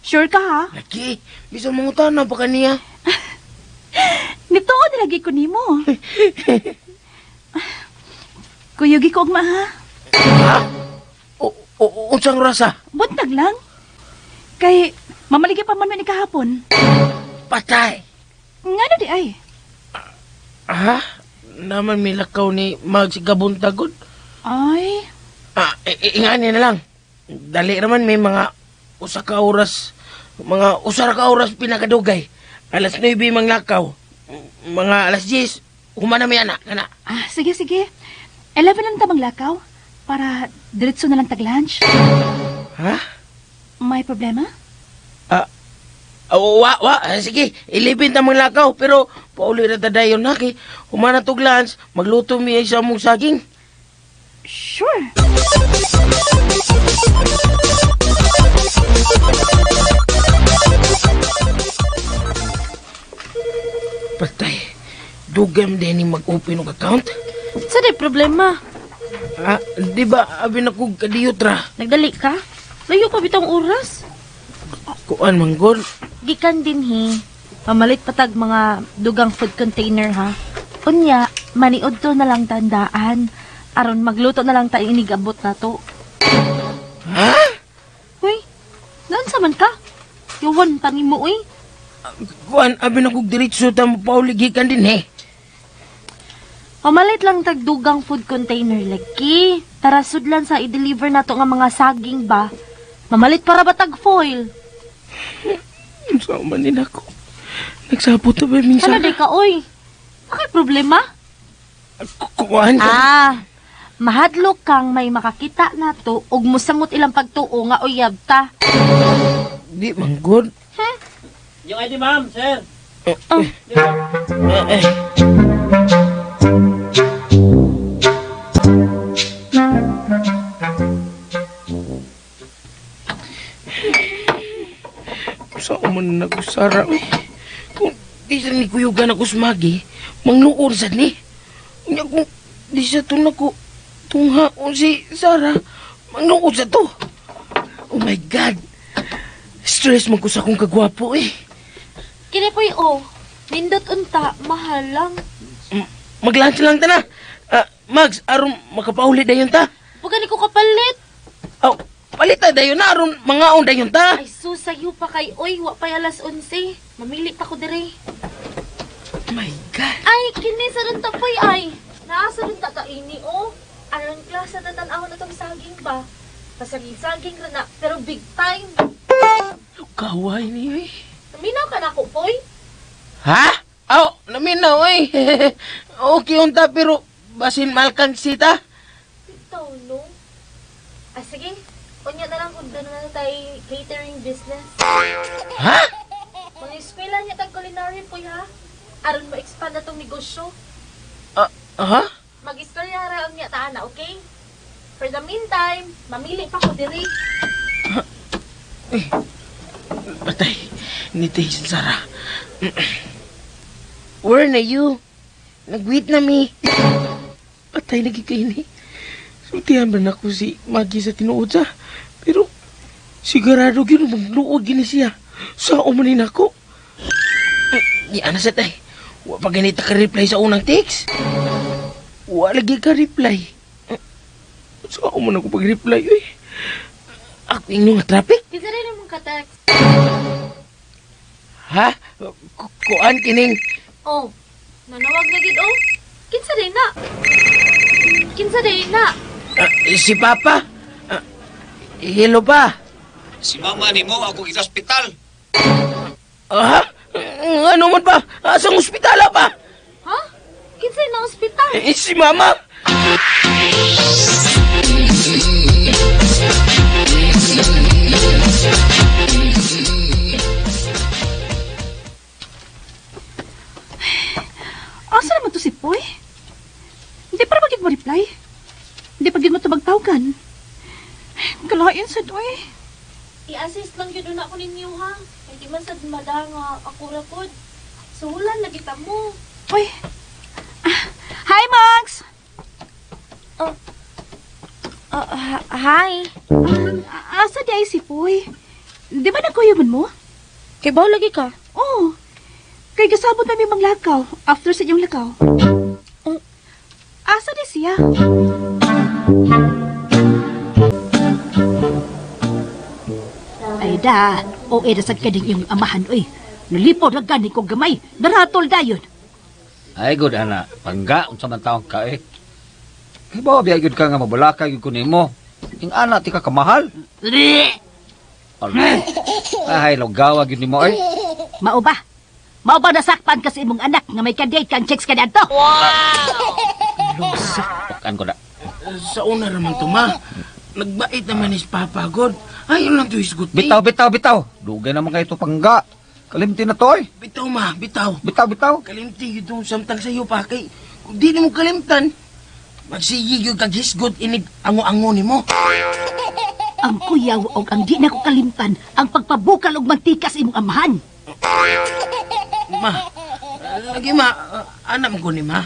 Sure ka ha? Lagi, bisa mangutan na pa kaniya. Nituon na lagi ko nimo. Kuyugi ko ugma ha. Ha? Unsang rasa? Buntag lang. Kay mamaligya pa man ni kahapon. Patay. Ngano di ay? Ha? Naman milakaw ni Mags gabuntagod. Ay. Ah, ingani na lang. Dali naman may mga usa ka oras, mga usa ka oras pinakadugay. Alas 9 manglakaw. Mga alas 10, humana mi anak kana. Ah, sige sige. 11 lang ta manglakaw para diretso na lang tag lunch. Ha? May problema? Ah, wa. Sige, 11 ta manglakaw pero pauli na ta dayon na kay humana tog lunch, magluto mi sa among saging. Sure. Patay. Dugam din ni mag-open og account. Sa di problema? Ah, di ba abi na kog kadiyot ra? Nagdali ka? Layo pa bitong oras. Kuan manggol. Gikan din he. Pamalit patag mga dugang food container ha. Unya, maniud to na lang tandaan. Aron magluto na lang tayo inigabot na to. Ha? Uy, naan sa man ka? Yawan, tani mo uy. Kuan, abi na kog diretso ta mo pauli gikan din he. Pamalit lang tagdugang food container lagi. Para sudlan sa i-deliver na to nga mga saging ba. Mamalit para ba tag foil? Unsa man din ako? Nagsabot na ba minsan? Ano di ka oy? Bakit problema? Kuan. Ah, mahadlok kang may makakita na to ug mosamot ilang pagtuo nga uyab ta. Di man good. Huh? Yung ID ma'am, sir. Sa man na ko Sara, uy. Kung di sa ni kuyugan ako sumagi, mangluon sa ni. Unya kung di sa to nako tunghaon si Sara, mangluon sa to. Oh my God. Stress man ko sa akong kagwapo eh. Kini po'y oh, nindot unta, mahal lang. Mag-lunch lang ta na. Mags, aron makapauli dayon ta. Huwag ko kapalit. Aw, palit ta dayon na, aron mangaon dayon ta. Ay, susayo pa kay oy, wa pa'y alas 11. Mamili pa ko dire. Oh my God. Ay, kini sa rin ta po'y ay. Naasa rin ta kaini oh. Aron klasa na tan-aw na tong saging ba. Pasaging-saging ra na, pero big time. Kaway ni eh. Naminaw ka na ako, poy? Ha? Aw, naminaw eh. Okay unta pero basin malkang sita. Ito, no? Ah, sige. Unya na lang kung doon na tayo catering business. Ha? Mga eskwela niya tag culinary, poy, ha? Aron mo-expand na tong negosyo. Ha? Mag-istorya ra unya ta na, okay? For the meantime, mamili pa ko diri. Eh, patay. Nitay si Sarah. Where na you? Nag-wait na mi. Patay lagi kayo ni. Sultihan ba na ko si Maggie sa tinuod sa? Pero sigurado yun magluod gini siya. Sa umanin ako. Di ana sa tay. Wa pa ganita ka reply sa unang text. Wa lagi ka reply. Sa uman ako pag-reply eh. Ako ingno nga traffic. Kinsa rin mong ka-text? Ha? Kuan kining? Oh, nanawag na gid oh. Kinsa day na? Kinsa day na? Si Papa? Hello ba? Si mama ni mo ako sa ospital. Ha? Ano man ba? Asang ospital pa? Ha? Kinsa na ospital? Si mama? Asa naman to si Poy? Hindi para magig mo reply. Hindi pa gid mo tumagtawagan. Kalain sa doy. I-assist lang yun na ako ninyo ha. Hindi man sad mada nga ako ra pod. Suhulan lagi ta mo. Uy. Hi, Max. Hi. Asa di ay si Poy? Di ba nagkuyaman mo? Kay baw lagi ka? Oo. Kay gasabot na may manglakaw after sa inyong lakaw. Oh. Asa di siya? Ay da, o eh, dasag ka din iyong amahan, oy. Nalipod ang gani ko gamay, naratol dayon. Ay, good, ana. Pangga, unsa man taong ka, eh. Kay ba, biyay good ka nga mabalakay gyud ko nimo. Ing ana, ti ka kamahal. Ay, lugawa gyud nimo, eh. Mao ba? Mao ba nasakpan ka sa imong anak nga may kadate kang checks ka dadto? Wow! Lusa. Pakan ko na. Sa una raman to, ma. Nagbait naman is Papa, God. Ayaw lang to isgot. Bitaw, bitaw, bitaw. Dugay naman kayo to, pangga. Kalimti na to, eh. Bitaw, ma. Bitaw. Bitaw, bitaw. Kalimti yun itong samtang sa'yo, pa. Kay, kung di mo kalimtan, magsige yun kag hisgot inig ango-ango ni mo. Ang kuyaw og ang di na ko kalimtan, ang pagpabukal og mantika sa imong amahan. Ma, lagi ma, anak ko ni ma,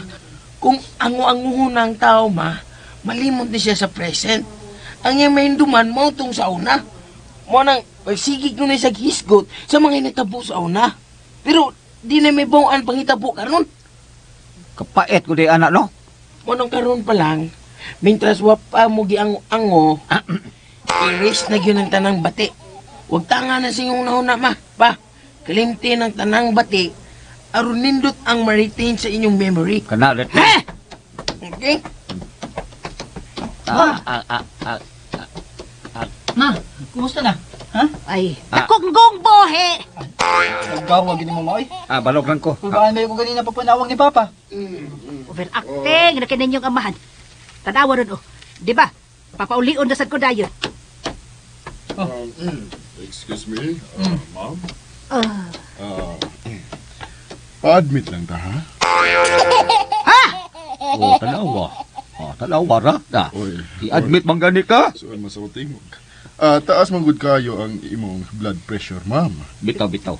kung ango-ango ng tao, ma, malimot ni siya sa present. Ang iyang mahinduman, mautong sa una. Mo nang, sigig nun sa hisgot sa mga inatabo sa una. Pero, di na may bawaan pangitabo karon. Kapait ko di anak, no? Mo nang karon pa lang, mintras wapa mo giango-ango, i-raise na yun ang tanang bati. Huwag tanga na sa iyong nahuna, ma. Pa, kalimti ng tanang bati, aron nindot ang ma-retain sa inyong memory. Kana, let Ha? Okay? Ma, kumusta na? Ha? Ay, nakunggong bohe! Naggawa gini mo, ma, oy. Balog lang ko. Kulbaan mo ko ganina pagpanawag ni Papa. Overacting na kininyong amahan. Tanawa ron, oh. Di ba? Papaulion na sad ko dayon. Excuse me, ma'am. Pa-admit lang ta, ha? Ha? Oh, tanawa. Oh, tanawa ra. Da. Oy. I-admit man gani ka? So, masulting mo. Taas man gud kayo ang imong blood pressure, ma'am. Bitaw, bitaw.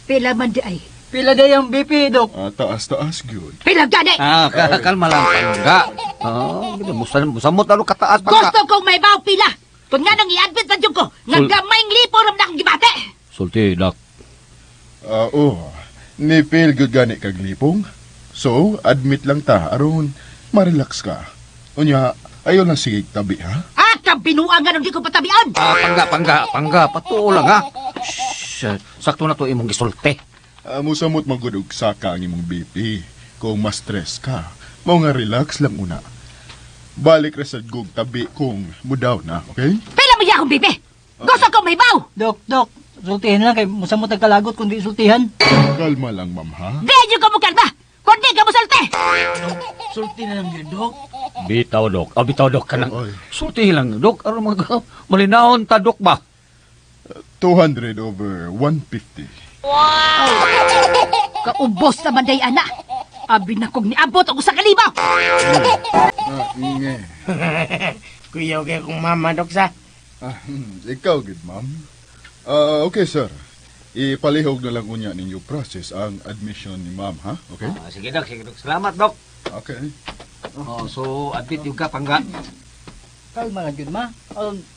Pila man di ay. Pila day ang BP, Dok. Taas, taas gyud. Pila gani. Kalma lang, pangga. Musamot lalo kataas, pangga. Gusto kong may baw pila. Kung nga nang i-admit pa dyan ko, nga gamayng lipo ram na akong gibate. Sulti, Dok. Oh, ni-fail gyud gani kag lipong. So, admit lang ta aron ma-relax ka. Unya, ayaw lang sige tabi, ha? Kabinuang nga nung di ko patabian. Pangga, pangga, pangga. Patuo lang, ha? Shh, sakto na to imong gisulti. Musamot magud og saka ang imong BP. Kung ma-stress ka, mao nga relax lang una. Balik ra sad gug tabi kung mudaw na, okay? Pila mo akong BP? Gusto ko may baw! Dok, Dok, sultihin lang kay musamot ang kalagot kung di sultihan. Kalma lang, ma'am, ha? Di nyo ka mo kalma! Kundi ka mo sulti! Sulti na lang yun, Dok. Bitaw, Dok. Bitaw, Dok. Kanang sulti lang, Dok. Aron mga malinahon ta, Dok, ba? 200/150. Wow! Kaubos naman day, ana. Abi na kong niabot ako sa kalibaw. Kuyaw kayo kong mama, Dok, sa. Ikaw, good, ma'am. Okay, sir. Ipalihog na lang unya ninyo process ang admission ni ma'am, ha? Okay? Sige, Dok. Sige, Dok. Salamat, Dok. Okay. Oh, so, admit yung ka, pangga. Kalma lang yun, ma.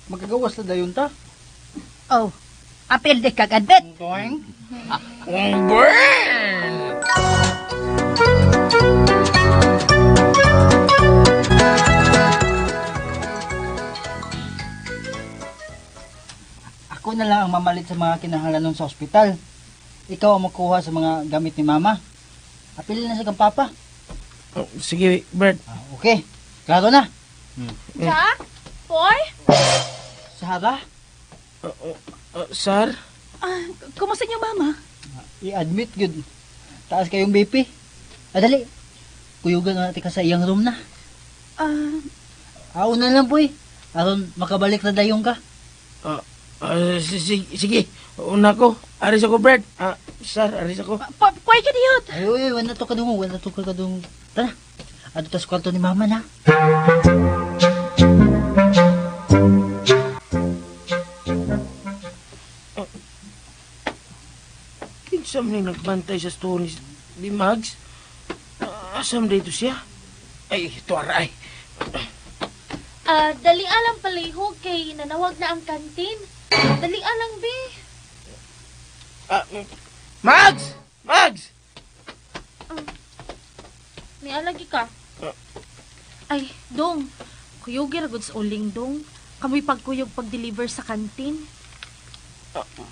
Magkagawas na dayon ta. Oh, apel di kag admit. Boing. Burn! Ako na lang ang mamalit sa mga kinahanglanon sa ospital. Ikaw ang makuha sa mga gamit ni mama. Apili na sa kang papa. Oh, sige, Bert. Okay, klaro na. Jack? Poy? Sara? Sar? Kumusta niyo mama? I-admit yun. Taas kayong BP. Dali. Kuyugan na natin ka sa iyang room na. Una lang po eh. Aron makabalik na dayong ka. Sige. Una ko. Aris ako, Brad. Sar, aris ako. Poy ka diyot. Ay, uy, wala to kadungog. Wala to kadungog. Tara. Ato tas kwarto ni mama na. Kinsa man yung nagbantay sa store ni Mags? Asam dito siya? Ay, tuwara ay. Dali alang palihog kay nanawag na ang kantin. Dali alang, be. Mags! Mags! May alagi ka? Ay, dong. Kuyog ra gud sa uling, dong. Kamoy pagkuyog pag-deliver sa kantin.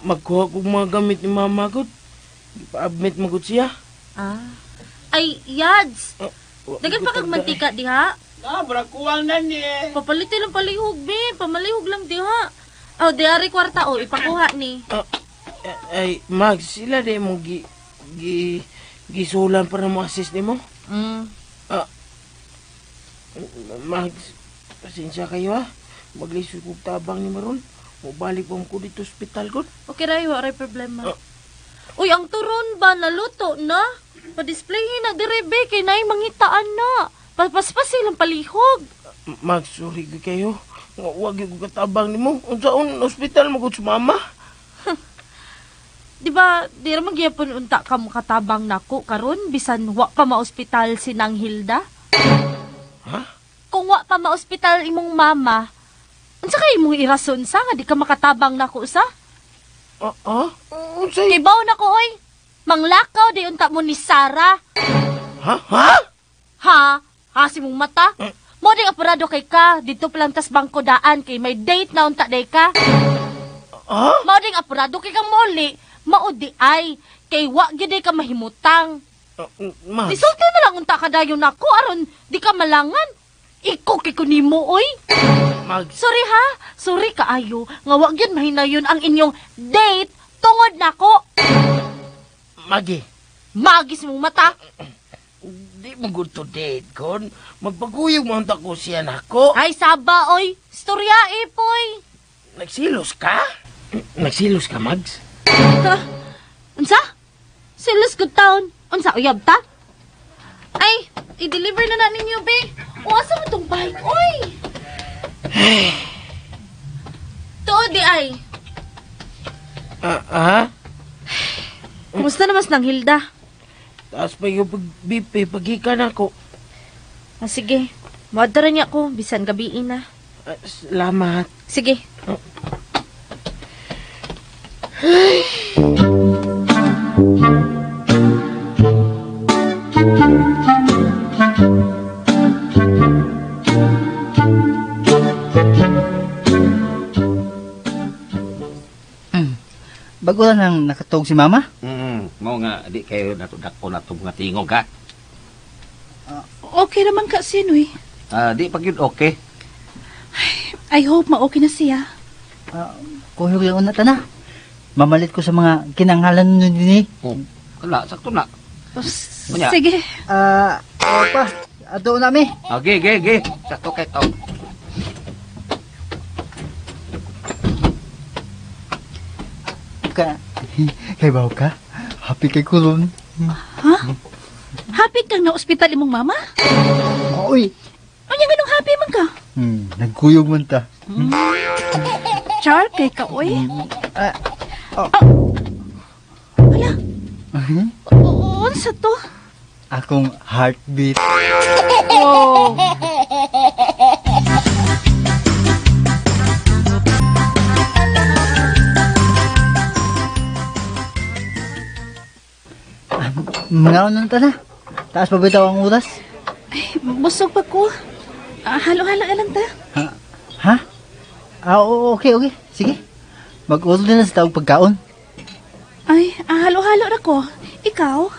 Magkuha kog mga gamit ni mama gud. Ipa-admit mo gud siya. Ay, yads. Dagan pa kag mantika diha. Barang kuwang na ni. Papalitin lang palihog, be. Pamalihog lang diha. Oh, diari kwarta oh, ipakuha ni. Ay, Mags, sila di mo gisulan para mo assist nimo. Mags, pasensya kayo ha. Maglisod kog tabang ni maron. Mobalik pa ko dito ospital gud. Okay ray, wa ray problema. Uy, ang turon ba naluto na? Pa-displayhin na dire be kay naay mangitaan na. Paspas silang palihog. Mags, sorry gyud kayo. Wa gyud ko katabang nimo. Unsaon ospital mo gud sa mama? Di ba, di ra magyapon unta ka makatabang nako karon bisan wa pa maospital si Nang Hilda? Ha? Kung wa pa maospital imong mama, unsa kay imong irason sa nga di ka makatabang nako sa? Unsa? Kibaw nako oy. Manglakaw di unta mo ni Sara. Ha? Ha? Ha? Ha si mong mata? Mo di apurado kay ka didto pa lang tas bangko daan kay may date na unta day ka. Ha? Mao ding apurado kay kang moli. Mao di ay kay wa gyud ka mahimutang. Mags. Isulti na lang unta ka dayon nako aron di ka malangan. Iko kay kunimo oy. Mags. Sorry ha. Sorry kaayo nga wa gyud mahinayon ang inyong date tungod nako. Magi. Magis mong mata. Di mo good to date kon. Magpaguyog mo unta ko siya nako. Ay saba oy. Istorya eh poy. Nagsilos ka? Nagsilos ka, Mags? Ha? Unsa? Silos good town. Unsa uyab ta? Ay, i-deliver na na ninyo, be. O, asa mo tong bike? Oy! Tuod di ay. Ha? Kumusta na mas nang Hilda? Taas pa yung pag-BP, pagika na ako. Sige. Muadara niya ko, bisan gabiin na. Salamat. Sige. Bago lang nang nakatog si mama? Mao nga, di kayo natudako na itong mga tingog, ha? Okay naman ka, Sinoy. Di pag yun okay. I hope ma-okay na siya. Kuhog lang una ta na. Mamalit ko sa mga kinanghalan nun din eh. Oh, wala, sakto na. Unya. Sige. Opa, ato na mi. Okay, okay, okay. Sakto kay tao. Ka, kay baw ka? Happy kay kulon. Ha? Happy kang na-ospital imong mama? Oy. Unya nganong happy man ka? Nagkuyog man ta. Char kay ka oy. Oh. Hala. Unsa to? Akong heartbeat. Oh. Mga ano ta na? Taas pa bitaw ang oras? Ay, busog pa ko. Halo-halo lang ta. Ha? Ha? Okay, okay. Sige. Mag-order na sa tawag pagkaon. Ay, halo-halo ra ko. Ikaw?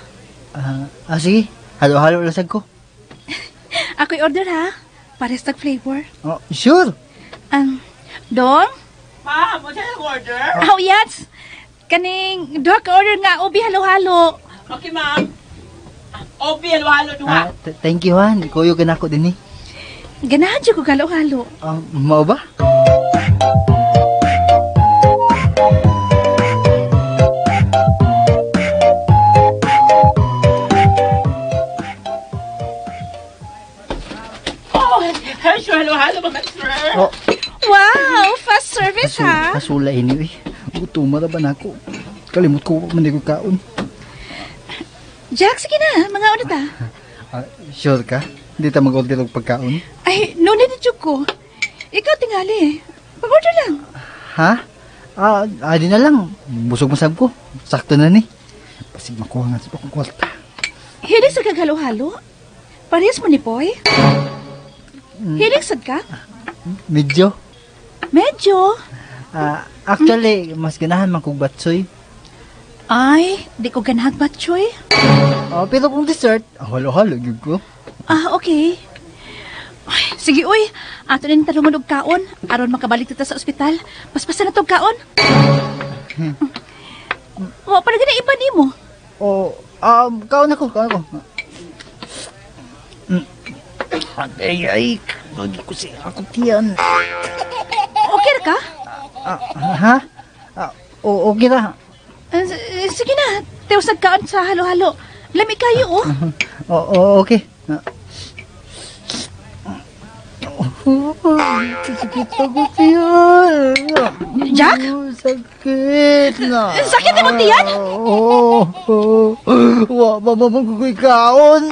Sige. Halo-halo lang sad ko. Ako'y order ha. Pares tag flavor. Oh, sure. Dong? Ma'am, what's your order? Oh, yes. Kaning duha ka order nga ubi halo-halo. Okay, ma'am. Obi, halo-halo duha. Thank you ha. Kuyo ka na ako din eh. Ganahan siya ko halo-halo. Mao ba? Oh, here's your halo-halo, mga sir. Oh. Wow, fast service ha. Kasula ini eh. Gutom ra ba nako? Kalimot ko man ko kaon. Jack, sige na, mga una ta. Sure ka? Hindi ta mag-order og pagkaon? Ay, no need jud ko. Ikaw tingali eh. Pag-order lang. Ha? Di na lang. Busog masab ko. Sakto na ni. Pasig makuha nga sa akong kwarta. Hilig sa kag halo-halo? Parehas mo ni Poy? Hilig sad ka? Medyo. Medyo? Actually, mas ganahan man kog batsoy. Ay, di ko ganahag batsoy. Pero kung dessert, halo-halo gyud ko. Okay. Ay, sige, uy. Ato ning tarungon og kaon aron makabalik ta sa ospital. Paspasan na tog kaon. Wa pa lagi na iba nimo. Oh, kaon ako, kaon ako. Ay, ay, lagi ko si akong tiyan. Okay ra ka? Ha? Okay ra. Sige na, tiwas nagkaon sa halo-halo. Lami kayo, oh. Oo, okay. Sakit ako tiyan. Jack? Sakit na. Sakit na mong tiyan? Oo. Wa ba ba magkukuy kaon?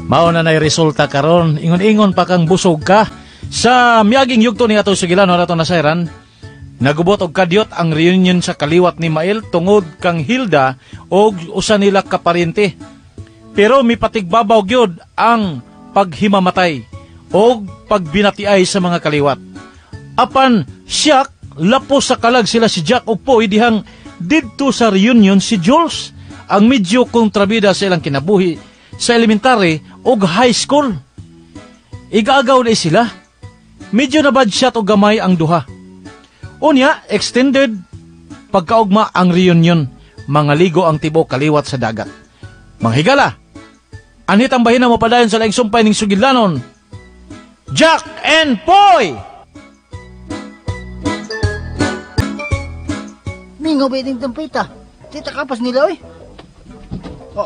Mao na nay resulta karon, ingon-ingon pa kang busog ka. Sa miaging yugto ni ato sugilan ato nasayran, nagubot og kadyot ang reunion sa kaliwat ni Mael tungod kang Hilda og usa nila kaparyente. Pero mipatigbabaw gyud ang paghimamatay og pagbinatiay sa mga kaliwat. Apan siyak lapos sa kalag sila si Jack ug Poy dihang didto sa reunion si Jules, ang medyo kontrabida sa ilang kinabuhi sa elementary og high school. Igaagaw na sila. Medyo nabadshot og gamay ang duha. Unya, extended pagkaugma ang reunion. Mga ligo ang tibo kaliwat sa dagat. Mga higala, anhit ang bahina mo padayon sa laing sumpay ning sugilanon. Jack and Poy! Mingaw ba ining tampita? Tita kapas nila, oy. Oh.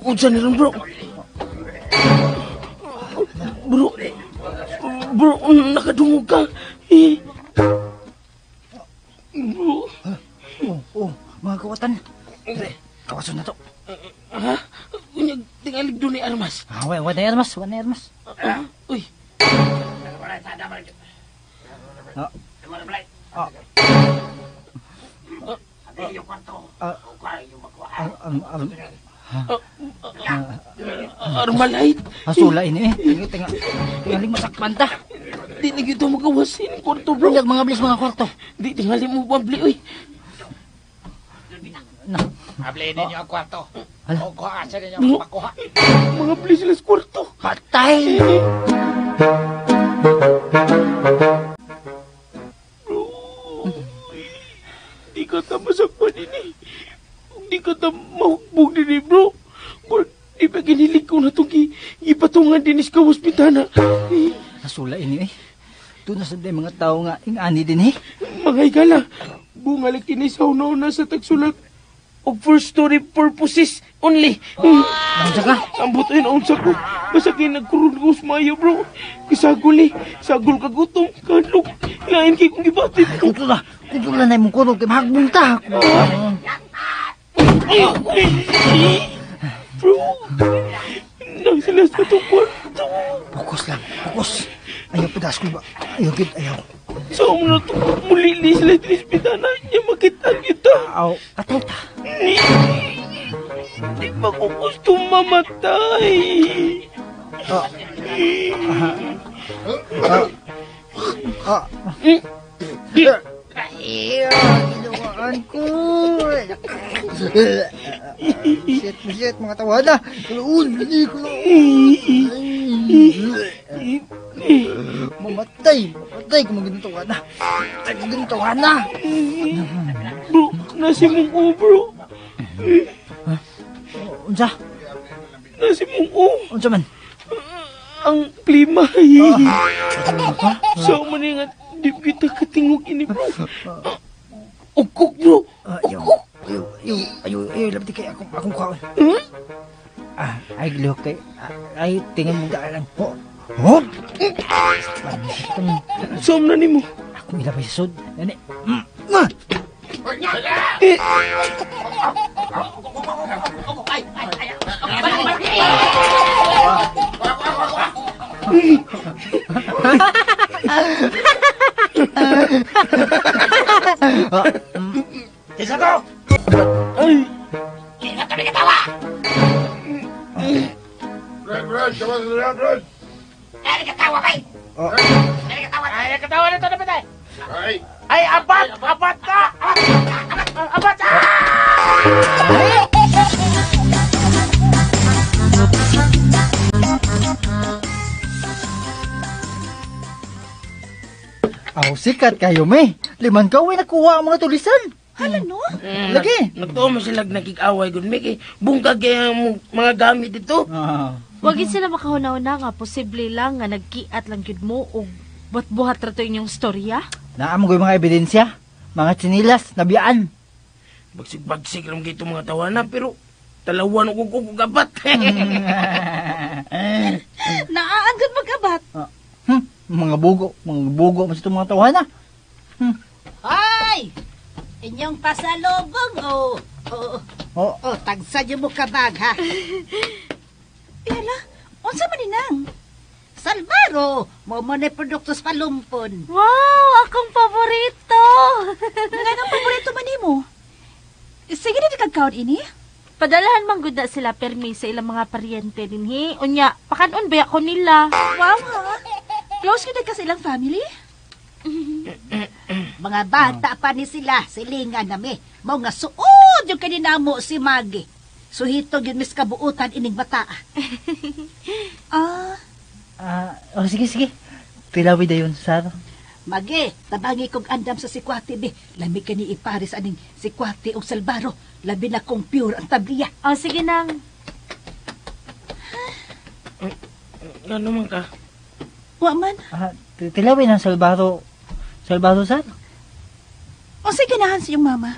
Unsa ni ron, bro? Bro, nakadungog ka. Eh. Bro. Oh, mga kawatan. Kawason na to. Ha? Unyag, tingalig doon ni Armas. Wa na Armas, wa na Armas. Uy. Armalite. Asula ini eh. Tingaling masakpan ta. Di na gyud magawasin kwarto, bro. Unyag mga bilis mga kwarto. Di tingali mo pabli oy. Na. Abli ninyo ang kwarto. O kuha sa ninyo makuha. Mga bilis sila sa kwarto. Patay. Bro. Di ka ta masakpan ini. Di ka ta mahugbog din eh, bro. Di ba ginilig ko na itong gipatungan din sa kawas bintana. Nasula ini eh. Doon na sa mga tao nga ingani din eh. Mga higala, bunga lang kini sa una-una sa tagsulat. Og for story purposes only. Unsa ka? Ang buto yun, unsa ko. Basta kayo nagkurun ko sa mayo, bro. Kasagol eh. Sagol ka gutom, kadlok. Lain kayo kong gibatid. Kuto na. Kuto na na imong kurog. Kay mahagbong ta. Bro, nang sila sa itong kwarto. Fokus lang, fokus. Ayaw, pidas ko ba? Ayaw, gid, ayaw. Saan mo na ito? Muli Dali sila trisbitana niya makita kita. Aw, patay ta. Di ba ko gusto mamatay? Ay, ginawaan ko. Shit, shit, mga tawana. Kuloon, hindi kuloon. Mamatay, mamatay kung magandang tawana. Mamatay kung magandang tawana. Bro, nasi mong ko, bro. Unsa? Nasi mong ko. Unsa man? Ang klima. So, maningat, di kita katingog ini, bro. Ukok, bro. Ayaw, ayaw, ayaw, ayaw, ayaw, labdi kay akong kaon. Ay, lihok kay, ay, tingin mo daan lang. Oh, oh! Som na nimo. Akong ilabay sa sud. Nani. Kinsa to? Ay! Kinsa to nagatawa? Ay, nagatawa kay! Ay, nagatawa! Ay, nagatawa na to na patay! Ay, abat! Abat ka! Abat! Aw, sikat kayo, me. Liman ka, uwi nakuha ang mga tulisan. Hala, no? Lagi. Nagtuo mo sila nakikaway, gud Miki. Bungkag ang mga gamit dito. Wag yun sila makahuna-huna nga, posible lang nga nagkiat lang yun mo o buhat-buhat ra to inyong storya. Naam ko yung mga ebidensya. Mga tsinilas, nabiyaan. Bagsig-bagsig lang gito mga tawana, pero talawan ko ko gabat. Naaanggat mag-abat. Mga bugo, mas itong mga tawana. Hoy! Inyong pasalubong, oh. Oh, oh. Oh, tagsa niyo mo kabag, ha? Hala, unsa man inang? Salvaro, mo mo na produkto sa palumpon. Wow, akong paborito. Nganong paborito man nimo? Sige na di kagkaon ini? Padalahan man gud na sila permi sa ilang mga paryente dinhi. Unya, pakanon ba ako nila? Wow, ha? Close gyud ka sa ilang family? Mga bata pa ni sila, silingan nami. Mao nga suod yung kaninamo si Maggie. Suhito gyud mis kabuutan ining bata. Oh, sige, sige. Tilawi dayon, sir. Magi, tabangi kog andam sa sikwate, be. Lami ka ni ipares aning sikwate og Salvaro. Labi na kong pure ang tabliya. Oh, sige nang. Ano man ka? Wa man. Tilawi ng Salvaro. Salvaro, sir? Unsay ganahan sa iyong mama?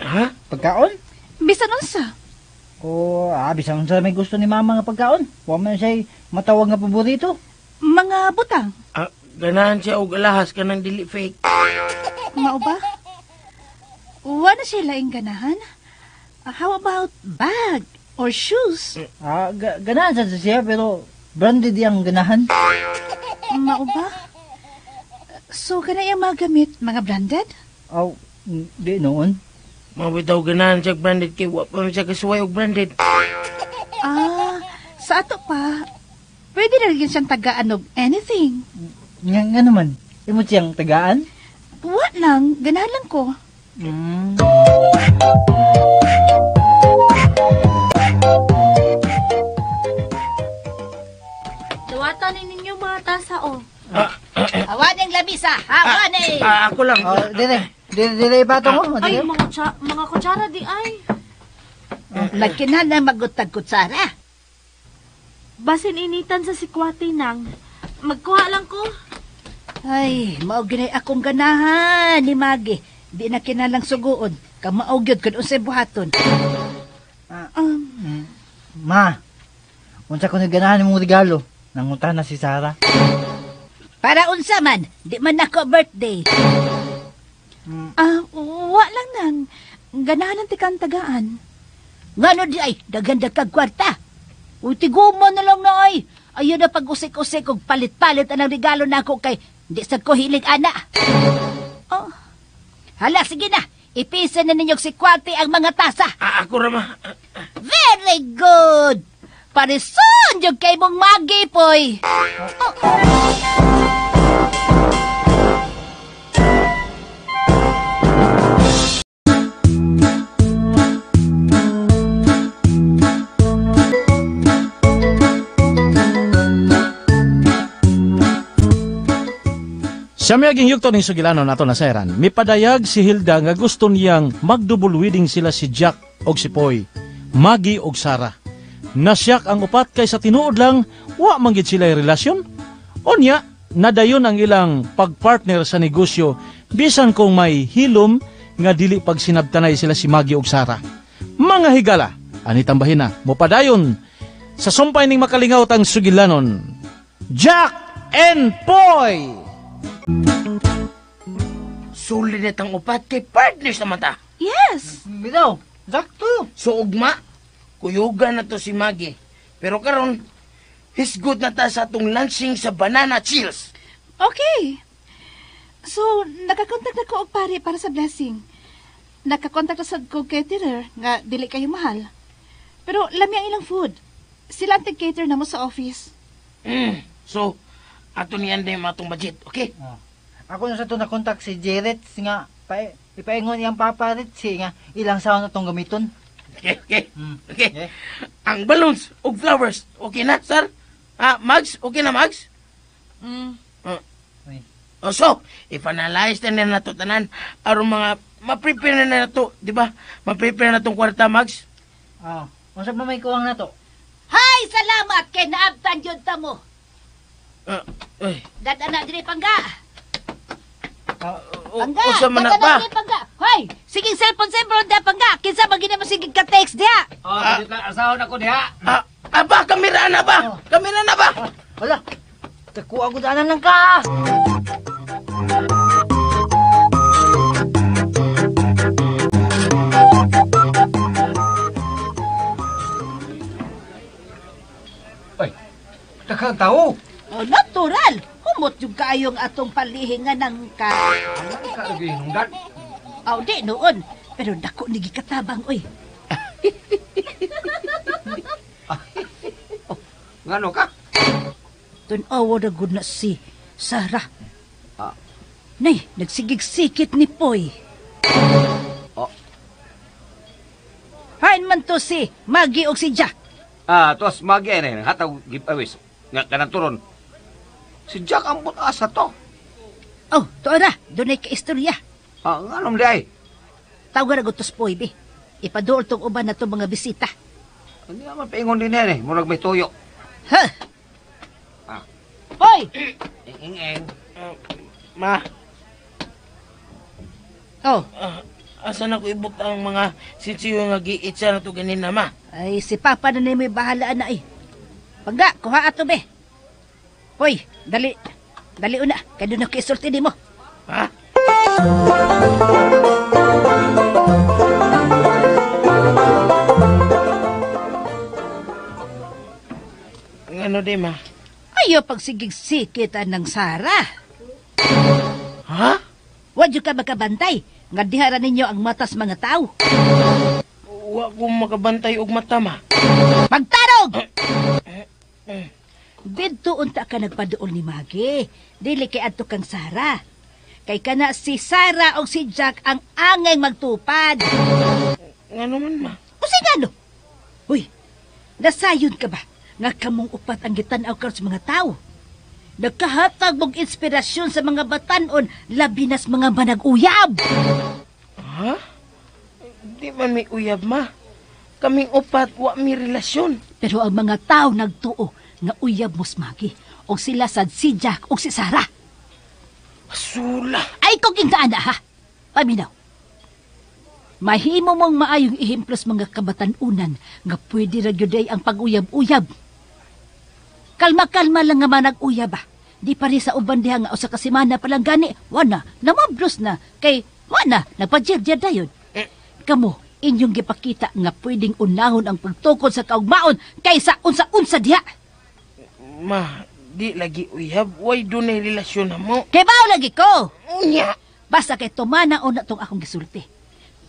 Ha? Pagkaon? Bisan unsa? Oh, bisan unsa may gusto ni mama nga pagkaon. Wa man siya matawag nga paborito. Mga butang. Ganahan siya og alahas kanang dili fake. Mao ba? Wa na siya laing ganahan? How about bag or shoes? Ganahan sa siya pero branded yang ganahan. Mao ba? So kana iyang mga gamit, mga branded? Aw, di noon. Mao bitaw ganahan siya branded kay wa pa man siya kasuway og branded. Sa ato pa, pwede na rin siyang tagaan og anything. Nga naman, imo siyang tagaan? Wa lang, ganahan lang ko. Dawatan ni ninyo mga tasa, oh. Hawan ang lamisa, hawan eh. Ako lang. Dire, dire patong mo. Ay, mga kutsara di ay. Nagkinahanglan na magutag kutsara. Basin initan sa sikwate nang. Magkuha lang ko. Ay, mao ginay akong ganahan ni Maggie. Di na kinalang suguon. Kamao gyud kun unsay buhaton. Ma, unsa ko ganahan imong regalo? Nangunta na si Sarah. Para unsa man, di man nako birthday. Wa lang nang. Ganahan ang tikang tagaan. Ngano di ay, daghan kag kwarta. Uy, tiguma na lang na ay. Ayaw na pag-usik-usik og palit-palit ang regalo nako kay di sad ko hilig ana. Oh. Hala, sige na. Ipisa na ninyo si Kwate ang mga tasa. Ako ra, ma. Very good. Parison yung kay mong Magi, Poy. Oh. Sa miyaging yugto ning sugilanon ato nasayran, mipadayag si Hilda nga gusto niyang mag-double wedding sila si Jack og si Poy, Maggie og Sarah. Nasyak ang upat kay sa tinuod lang, wa man gid sila relasyon. Unya, nadayon ang ilang pagpartner sa negosyo bisan kung may hilom nga dili pagsinabtanay sila si Maggie og Sarah. Mga higala, ani tambahin na, mopadayon sa sumpay ning makalingaw tang sugilanon, Jack and Poy! Sulit na tang upat kay partners na mata. Yes. Bitaw, sakto. So ugma, kuyugan na to si Maggie. Pero karon, hisgot na ta sa atong launching sa Banana Chills. Okay. So, nakakontak na ko og pare para sa blessing. Nakakontak na sad ko caterer nga dili kayo mahal. Pero lami ang ilang food. Sila ang cater na mo sa office. So, ato niyan din matong budget, okay? Ako na sa ito na-contact si Jerez nga ipaingon iyang papa Ritz nga ilang sound na itong gamiton. Okay, okay. Okay. Ang balloons ug flowers, okay na, sir? Mags, okay na, Mags? So, i-finalize na na nato tanan aron mga ma-prepare na nato, di ba? Ma-prepare na tong kwarta, Mags. Unsa pa may kuwang nato? Hay, salamat kay naabtan yun ta mo. Ay. Dada na diri pangga. Pangga, Usa man na dada pa. diri pangga. Hoy, sige cellphone da pangga. Kinsa man gina mo sige ka text diha. Asawa na ko diha. Aba, kamera na ba? Kamera na ba? Wala. Takuha ko daanan lang ka. Ay, daghang tao. Oh, natural. Humot yung kaayong atong palihingan ng ka. Kaagay-hinungdan. Aw, di noon. Pero dako ni gikatabang, oy. Ngano ka? Tun-awa na gud na si Sarah. Nay, nagsigig-sikit ni Poy. Hain man to si Maggie og si Jack. Tos Maggie na hatag giveaways. Nga kanang turon. Si Jack ang asa to. Oh, to na. Dunay ka istorya. Nganong di ay? Tawagan na tos Poy, be. Ipaduol tong uban na tong mga bisita. Hindi naman paingon din yan eh. Murag may tuyo. Ha? Poy! Eng, eng. Ma. Oh. Asa na ko ibot ang mga sitio nga giitsa na to ganina, ma? Ay, si Papa na may bahala na eh. Pangga, kuha ato be. Hoy, dali. Dali una, kay doon ako isulti ni mo. Ha? Ano di, ma? Ayaw pagsigig-sikit ng Sarah. Ha? Wa jud ka makabantay. Nga dihara ninyo ang matas mga tao. Wa ko makabantay og mata, ma. Pagtarog! Didto unta ka nagpaduol ni Maggie. Dili kay adto kang Sarah. Kay kana si Sarah og si Jack ang angay magtupad. Ngano man, ma? Usi ngano? Uy, nasayon ka ba nga kamong upat ang gitan-aw karon sa mga tao? Nagkahatag mong inspirasyon sa mga batanon, labi nas mga manag-uyab. Ha? Di man may uyab, ma. Kaming upat, wa mi relasyon. Pero ang mga tao nagtuo nga uyab mo Maggie, og sila sad si Jack og si Sarah. Sula. Ay kung intaan na, ha? Paminaw. Mahimo mong maayong ehemplos mga kabatanunan nga pwede ra gyud ay ang pag-uyab-uyab. Kalma-kalma lang nga manag-uyab ba. Di pa rin sa uban diha nga usa ka semana pa lang gani. Wana, namablos na. Kay, wana, nagpajir-jir dayon. Kamo, inyong gipakita nga pwedeng unahon ang pagtukod sa kaugmaon kaysa unsa-unsa diha. Ma, di lagi uyab. Way dunay relasyon na mo. Kay bao lagi ko. Unya. Basta kay tumana o na tong akong gisulti.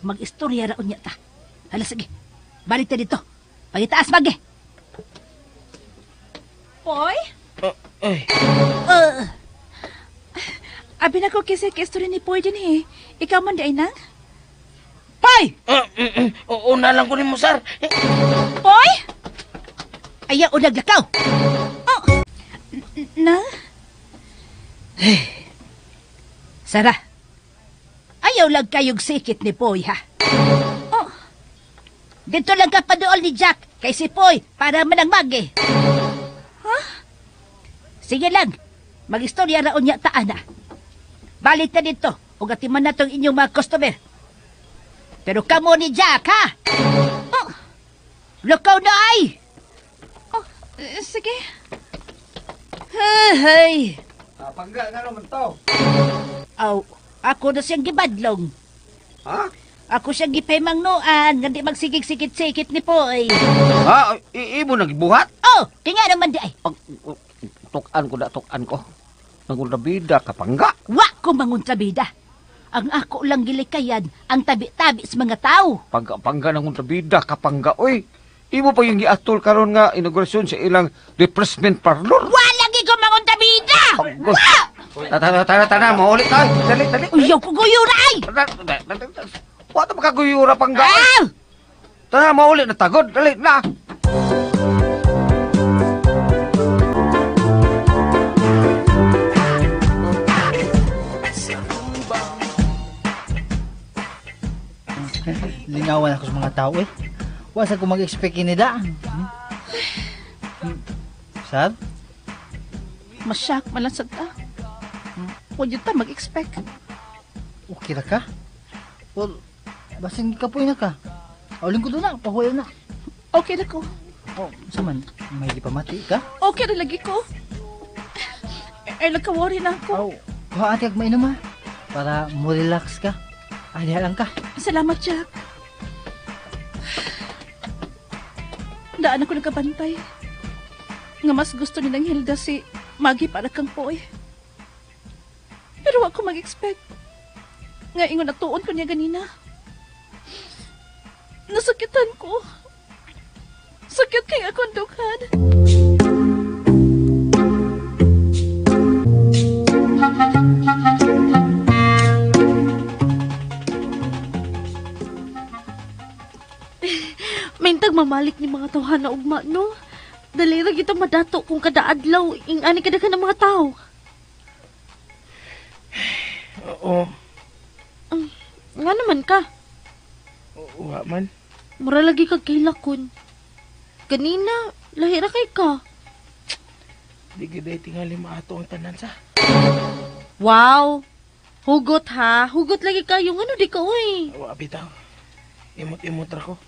Mag-istorya ra unya ta. Hala, sige. Balik ta dito. Pagitaas, Magi. Poy? Ay. Abi na ko kasi istorya ni Poy din eh. Ikaw man di ay nang? Poy! Una lang ko ni mo, sir. Poy? Ayaw o naglakaw. Oh. Na? Sara, ayaw lang kayong sikit ni Poy, ha? Oh. Dito lang ka padool ni Jack kay si Poy para manang Magi. Ha? Sige lang, mag-istorya raon niya taan na. Balik na dito, ug atiman na tong inyong mga customer. Pero kamo ni Jack, ha? Oh. Lukaw na ay! Oh, sige. Hey! Pangga nga naman to. Aw, ako na siyang gibadlong. Ha? Ako siyang gipahimangnoan, nga di magsigig-sikit-sikit ni Poy. Ha? Imo nagbuhat? Oh, tinga naman di ay. Tukan ko na, tukan ko. Nanguntrabida ka, pangga. Wa ko manguntrabida. Ang ako lang gilikayan, ang tabi-tabi sa mga tao. Pangga, pangga, nanguntrabida ka, pangga, oy. Imo pa yung giatol karon nga inaugurasyon sa ilang refreshment parlor. Wa lagi ko manguntrabida! Wa! Tana, tana, tana, maulit tayo. Dali, dali. Uyaw ko guyura ay! Wa ta makaguyura, pangga. Tana, maulit na tagod. Dali na. Lingawan ako sa mga tao eh. Wasa ko mag-expect nila. Sab? Masyak man lang sad ta. Huwag yun ta mag-expect. Okay ra ka? Well, basin kapoy na ka. Aulin ko doon na, pahuwayo na. Okay na ko. Oh, saman, may gipamati ka? Okay na lagi ko. Ay, nagka-worry na ako. Oh, kuha ate ag mainom ha. Para mo relax ka. Ay, diha lang ka. Salamat, Jack. Daan ako nagkabantay. Nga mas gusto nilang Hilda si Maggie para kang Poy. Pero ako mag-expect. Nga ingon natuon ko niya ganina. Nasakitan ko. Sakit kay akong dughan. Mintag mamalik ni mga tawhana ugma, no? Dali ra kita madato kung kada adlaw ing-ani kada ka ng mga tao. Oo. Nga naman ka. Wa man. Mura lagi kag kailakon. Ganina, lahi ra kay ka. Di gid ay tingali maato ang tanan sa. Wow. Hugot ha. Hugot lagi kayo ngano di ka oy. Wa bitaw. Imot-imot ra ko.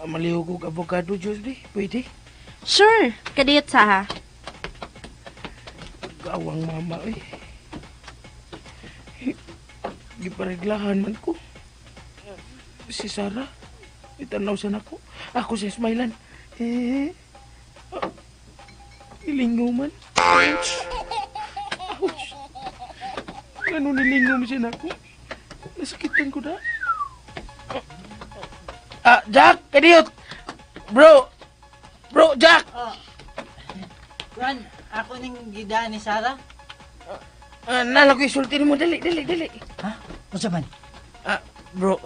Malihog og avocado juice di. Pwede. Sure. Kadiyot sa ha. Gawang mama oy. Gipareglahan man ko. Si Sarah, itanaw sa nako. Ako si Ismailan. Nilingaw man. Ouch! Ouch! Ano nilingaw mo siya nako? Nasakitan ko na. Jack! Kadiyot! Bro! Bro, Jack! Ran, ako ning gidaan ni Sarah. Nala ko isulti mo. Dali, dali, dali. Ha? Unsa man? Bro,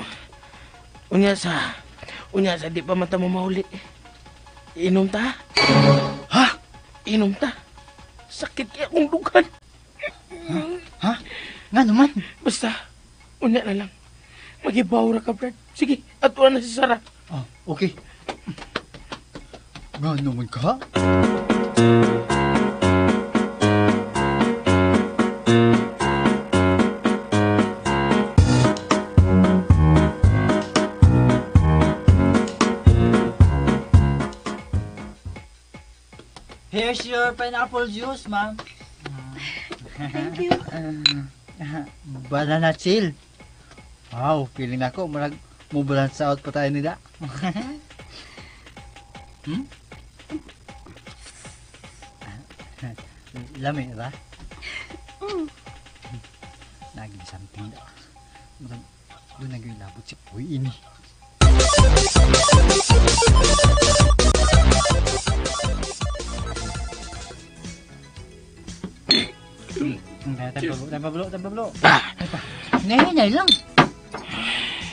unya sa di pa mata mo mauli. Inom ta? Ha? Inom ta? Sakit kaya akong dughan. Ha? Nga naman? Basta, unya na lang. Mag-ibaw ra ka, Brad. Sige, atuan na si Sarah. Oh, okay. Nga naman ka? Here's your pineapple juice, ma'am. Thank you. Banana chill. Wow, feeling ako, marag mo balance out pa tayo nila. Lami, ba? Mm. Something da. Murag doon na gyud labot si Puy ini. Tayo pa, Nahinay lang.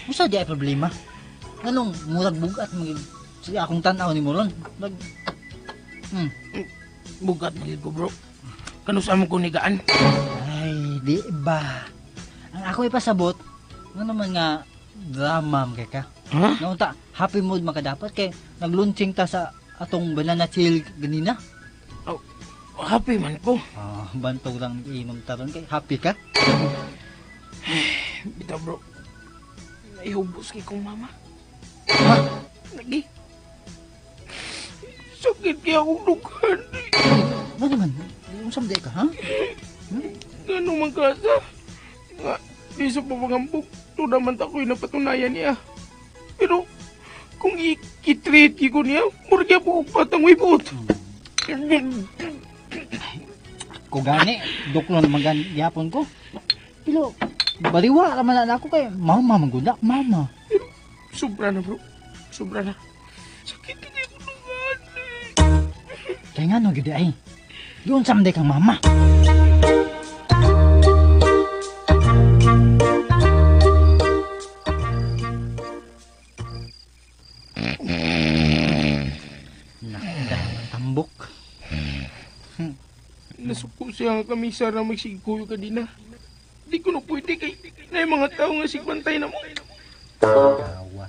Usa di ay problema. Anong murag bugat mag sige akong tan-aw ni mo ron. Mag Bugat magid ko, bro. Kano sa mo ko nigaan? Ay, di ba? Ang ako ipasabot, ano naman nga drama kay ka. Ha? Naunta, happy mood man ka dapat kay naglaunching ta sa atong banana chill ganina. Oh, happy man ko. Ah, bantog lang iinom ta ron kay happy ka. Bitaw, bro. Naihubos kay kong mama. Ha? Lagi. Sakit kaya akong dughan. Ano naman? Unsa man ka, ha? Gano man ka sa? Nga, di sa pamangambok, to naman ako'y napatunayan niya. Pero, kung i-treat ko niya, murag po patang wibot. Ko gani, duklo naman gani gihapon ko. Pero, baliwa raman na ako kay mama mangguna, mama. Pero, sobra na bro, sobra na. Sakit na kayo dughan. Kaya nga no, gyud ay. Doon sa man kang mama. Tambok. Nasuko siya nga kami, Sarah, magsigkuyo ka din na. Di ko na pwede kay na yung mga tao nga sigbantay na mo. Gawa.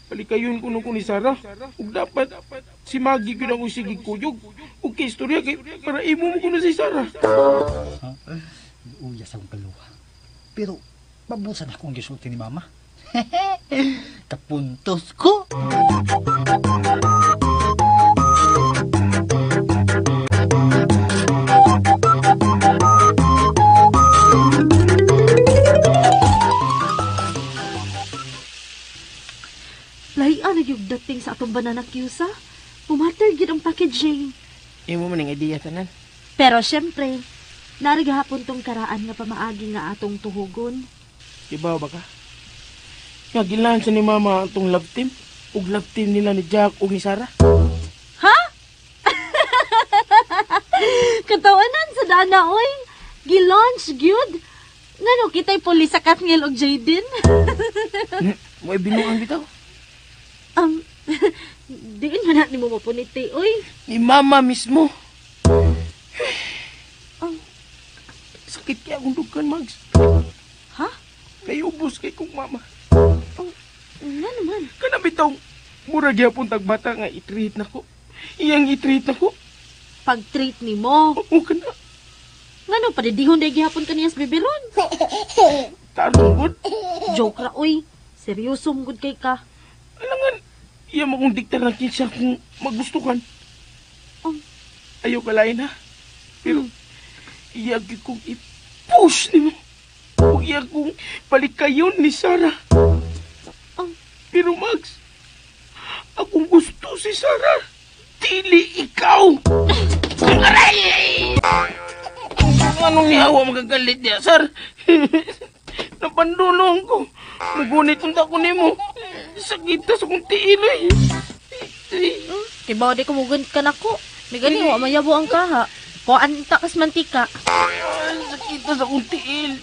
Palikayon ko ko ni Sarah. Ug dapat si Maggie gyud ako sige kuyog. Ug kay istorya kay para imo mo kuno si Sarah. Uya sa akong kaluha. Pero mabusan akong gisulti ni mama. Kapuntos ko. Lahian na yung dating sa atong banana kyusa. Pumater gyud ang packaging. Imo man ang idea tanan. Pero syempre, narigahapon tong karaan nga pamaagi nga atong tuhugon. Ibaw ba ka? Nga gilan sa ni mama atong love team ug love team nila ni Jack ug ni Sarah. Ha? Katawanan sa dana oy. Gi-launch gyud. Ngano kitay pulis sa Kathniel ug Jaden? Mo'y binuang bitaw. Diin man na nimo mapuniti, oy. Ni mama mismo. Sakit kaya akong dughan, Mags. Ha? Naiubos kay kong mama. Oh, nga naman. Kana bitaw, mura gyapon tagbata nga i-treat na ko. Iyang i-treat na ko. Pag-treat nimo? Oo, kana. Ngano, padidihon day gihapon kaniya sa bibiron. Tarong gud. Joke ra, oy. Seryoso mong gud kay ka. Alangan, iya mo kong diktar na kinsa kung magustuhan. Ayaw ka lain ha. Pero, iya kong i-push ni mo. O iya kong palikayon ni Sarah. Pero Max, akong gusto si Sarah. Dili ikaw! Aray! Anong nihawa magagalit niya, sir? Napandulong ko. Magunit ang dako nimo. Sakit ta sa kong tiil, ay. Kibaw di kumugun ka na ko. May gani, wa mayabo ang kaha. Kuan ta kas mantika. Sakit ta sa kong tiil.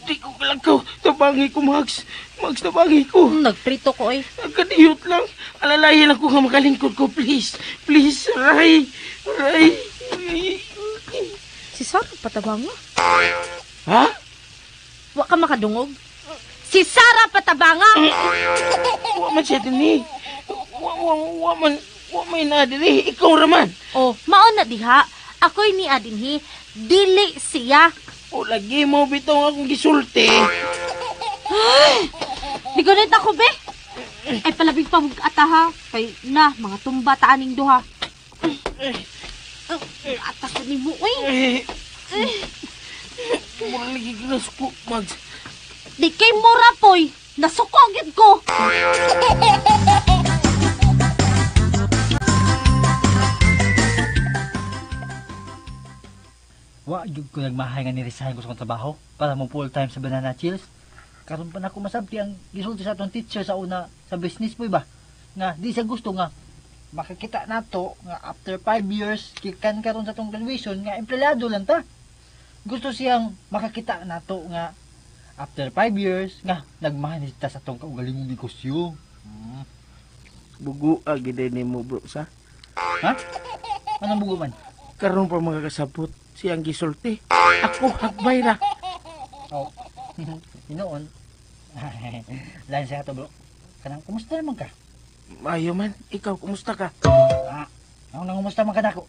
Di ko kalakaw. Tabangi ko, Max. Max, tabangi ko. Nagprito ko, ay. Kadiyot lang. Alalayan ako nga makalingkod ko, please. Please, aray. Aray. Si Sarah patabanga. Ha? Wa ka makadungog? Si Sarah patabanga! Wa man siya din eh. Wa man na diri. Ikaw raman. Oh, maon na diha. Ako'y ni adinhi. Dili siya. O lagi mo bitaw akong gisulti. Ay! Nigunit ako, be. Ay, palabig pa mong ata, ha. Kay na, mga tumba taaning duha. Ata ko ni mo, uy. Mura lagi ginasuko, Mags. Di kay mura, poy. Nasuko agad ko. Wa Wa gyud ko nagmahay nga ni-resign ko sa akong trabaho para mo full time sa Banana Chills. Karon pa nako masabti ang gisulti sa atong teacher sa una sa business po ba nga di siya gusto nga makakita nato nga after 5 years gikan karon sa atong graduation nga empleyado lang ta. Gusto siyang makakita nato nga after 5 years nga nagmanage ta sa atong kaugalingong negosyo. Bugo gid nimo bro sa. Ha? Anong bugo man? Karon pa mga kasabot siyang gisulti. Ako hagbay ra. Oh. Hinoon. Lain siya ato bro. Kanang kumusta naman ka? Ayo man, ikaw kumusta ka? Ah, anong nangumusta man kanako?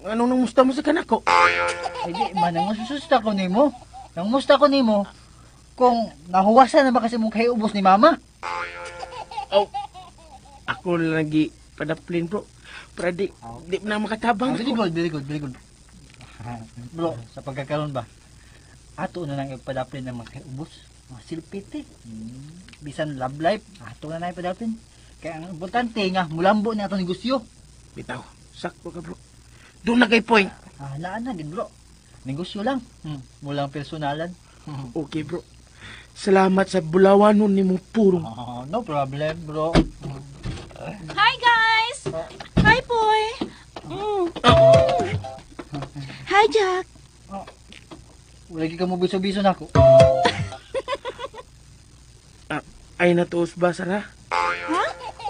Anong nangumusta mo sa kanako? Ay di man nangumusta ko nimo. Nangumusta ko nimo kung nahuwasan na ba kasi mong kahiubos ni mama? Oh. Ako lagi padaplin bro. Para di na makatabang. Very good, very good, very good. Bro, sa pagkakaroon ba? Ato na nang ipadaplin ng mga kahiubos. Mga silpite. Bisan love life, ato na nang ipadaplin. Kaya ang importante nga, mulambo na atong negosyo. Bitaw, sakto ka bro. Doon na kay point. Ah, naan na, gid bro. Negosyo lang. Mulang personalan. Okay bro. Salamat sa bulawanon ni mo purong. Oh, no problem bro. Hi guys! Hi Poy! Hi Jack! Oh. Wala ka mo biso-biso na ako. Ay natuos ba, Sarah? Ha?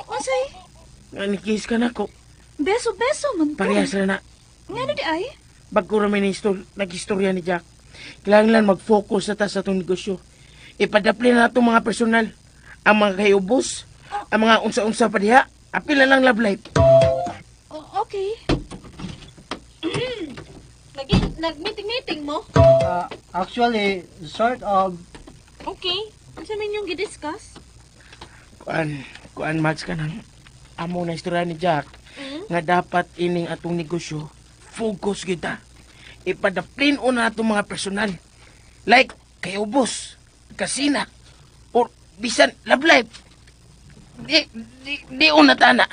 Unsay? Nga ni-kiss ka na ko. Beso-beso man to. Parehas na na. Ngano di ay? Bago rami na nag-istorya ni Jack. Kailangan mag-focus na ta sa itong negosyo. Ipadapli na itong mga personal. Ang mga kayubos, ang mga unsa-unsa pa diha. Apil na lang love life. Oh, okay. Nag-meeting-meeting mo? Actually, sort of. Okay. Unsa man yung gi-discuss? Kuan Max ka nang amo na istorya ni Jack. Nga dapat ining atong negosyo, focus kita. Ipadaplin una atong mga personal. Like, kayubos, kasina, or bisan love life. Di una tana.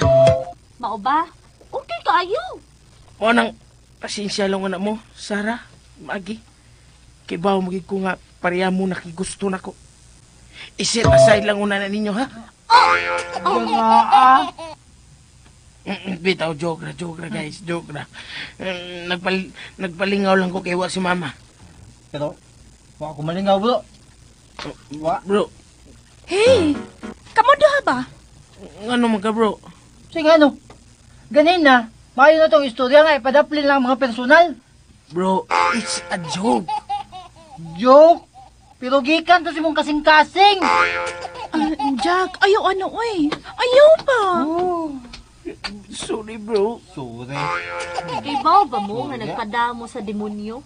Mao ba? Okay kaayo. O nang pasensya lang na mo, Sarah, Maggie. Kibaw mo ko nga pareha mo nakigusto nako. I-set aside lang una na ninyo, ha? Oh! Bitaw, joke ra guys, joke ra. Nagpalingaw lang ko kay wa si mama. Pero, wa ako malingaw, bro. Wa. Bro. Hey, kamo duha ba? Ano man ka, bro? Sige, ano? Ganin na, maayo na tong istorya nga, ipadaplin lang mga personal. Bro, it's a joke. Joke? Pero gikan to si mong kasing-kasing. Jack, ayaw ano, oy. Ayaw pa. Oh. Sorry, bro. Sorry. Ibaw ba mo nga nagpadamo sa demonyo?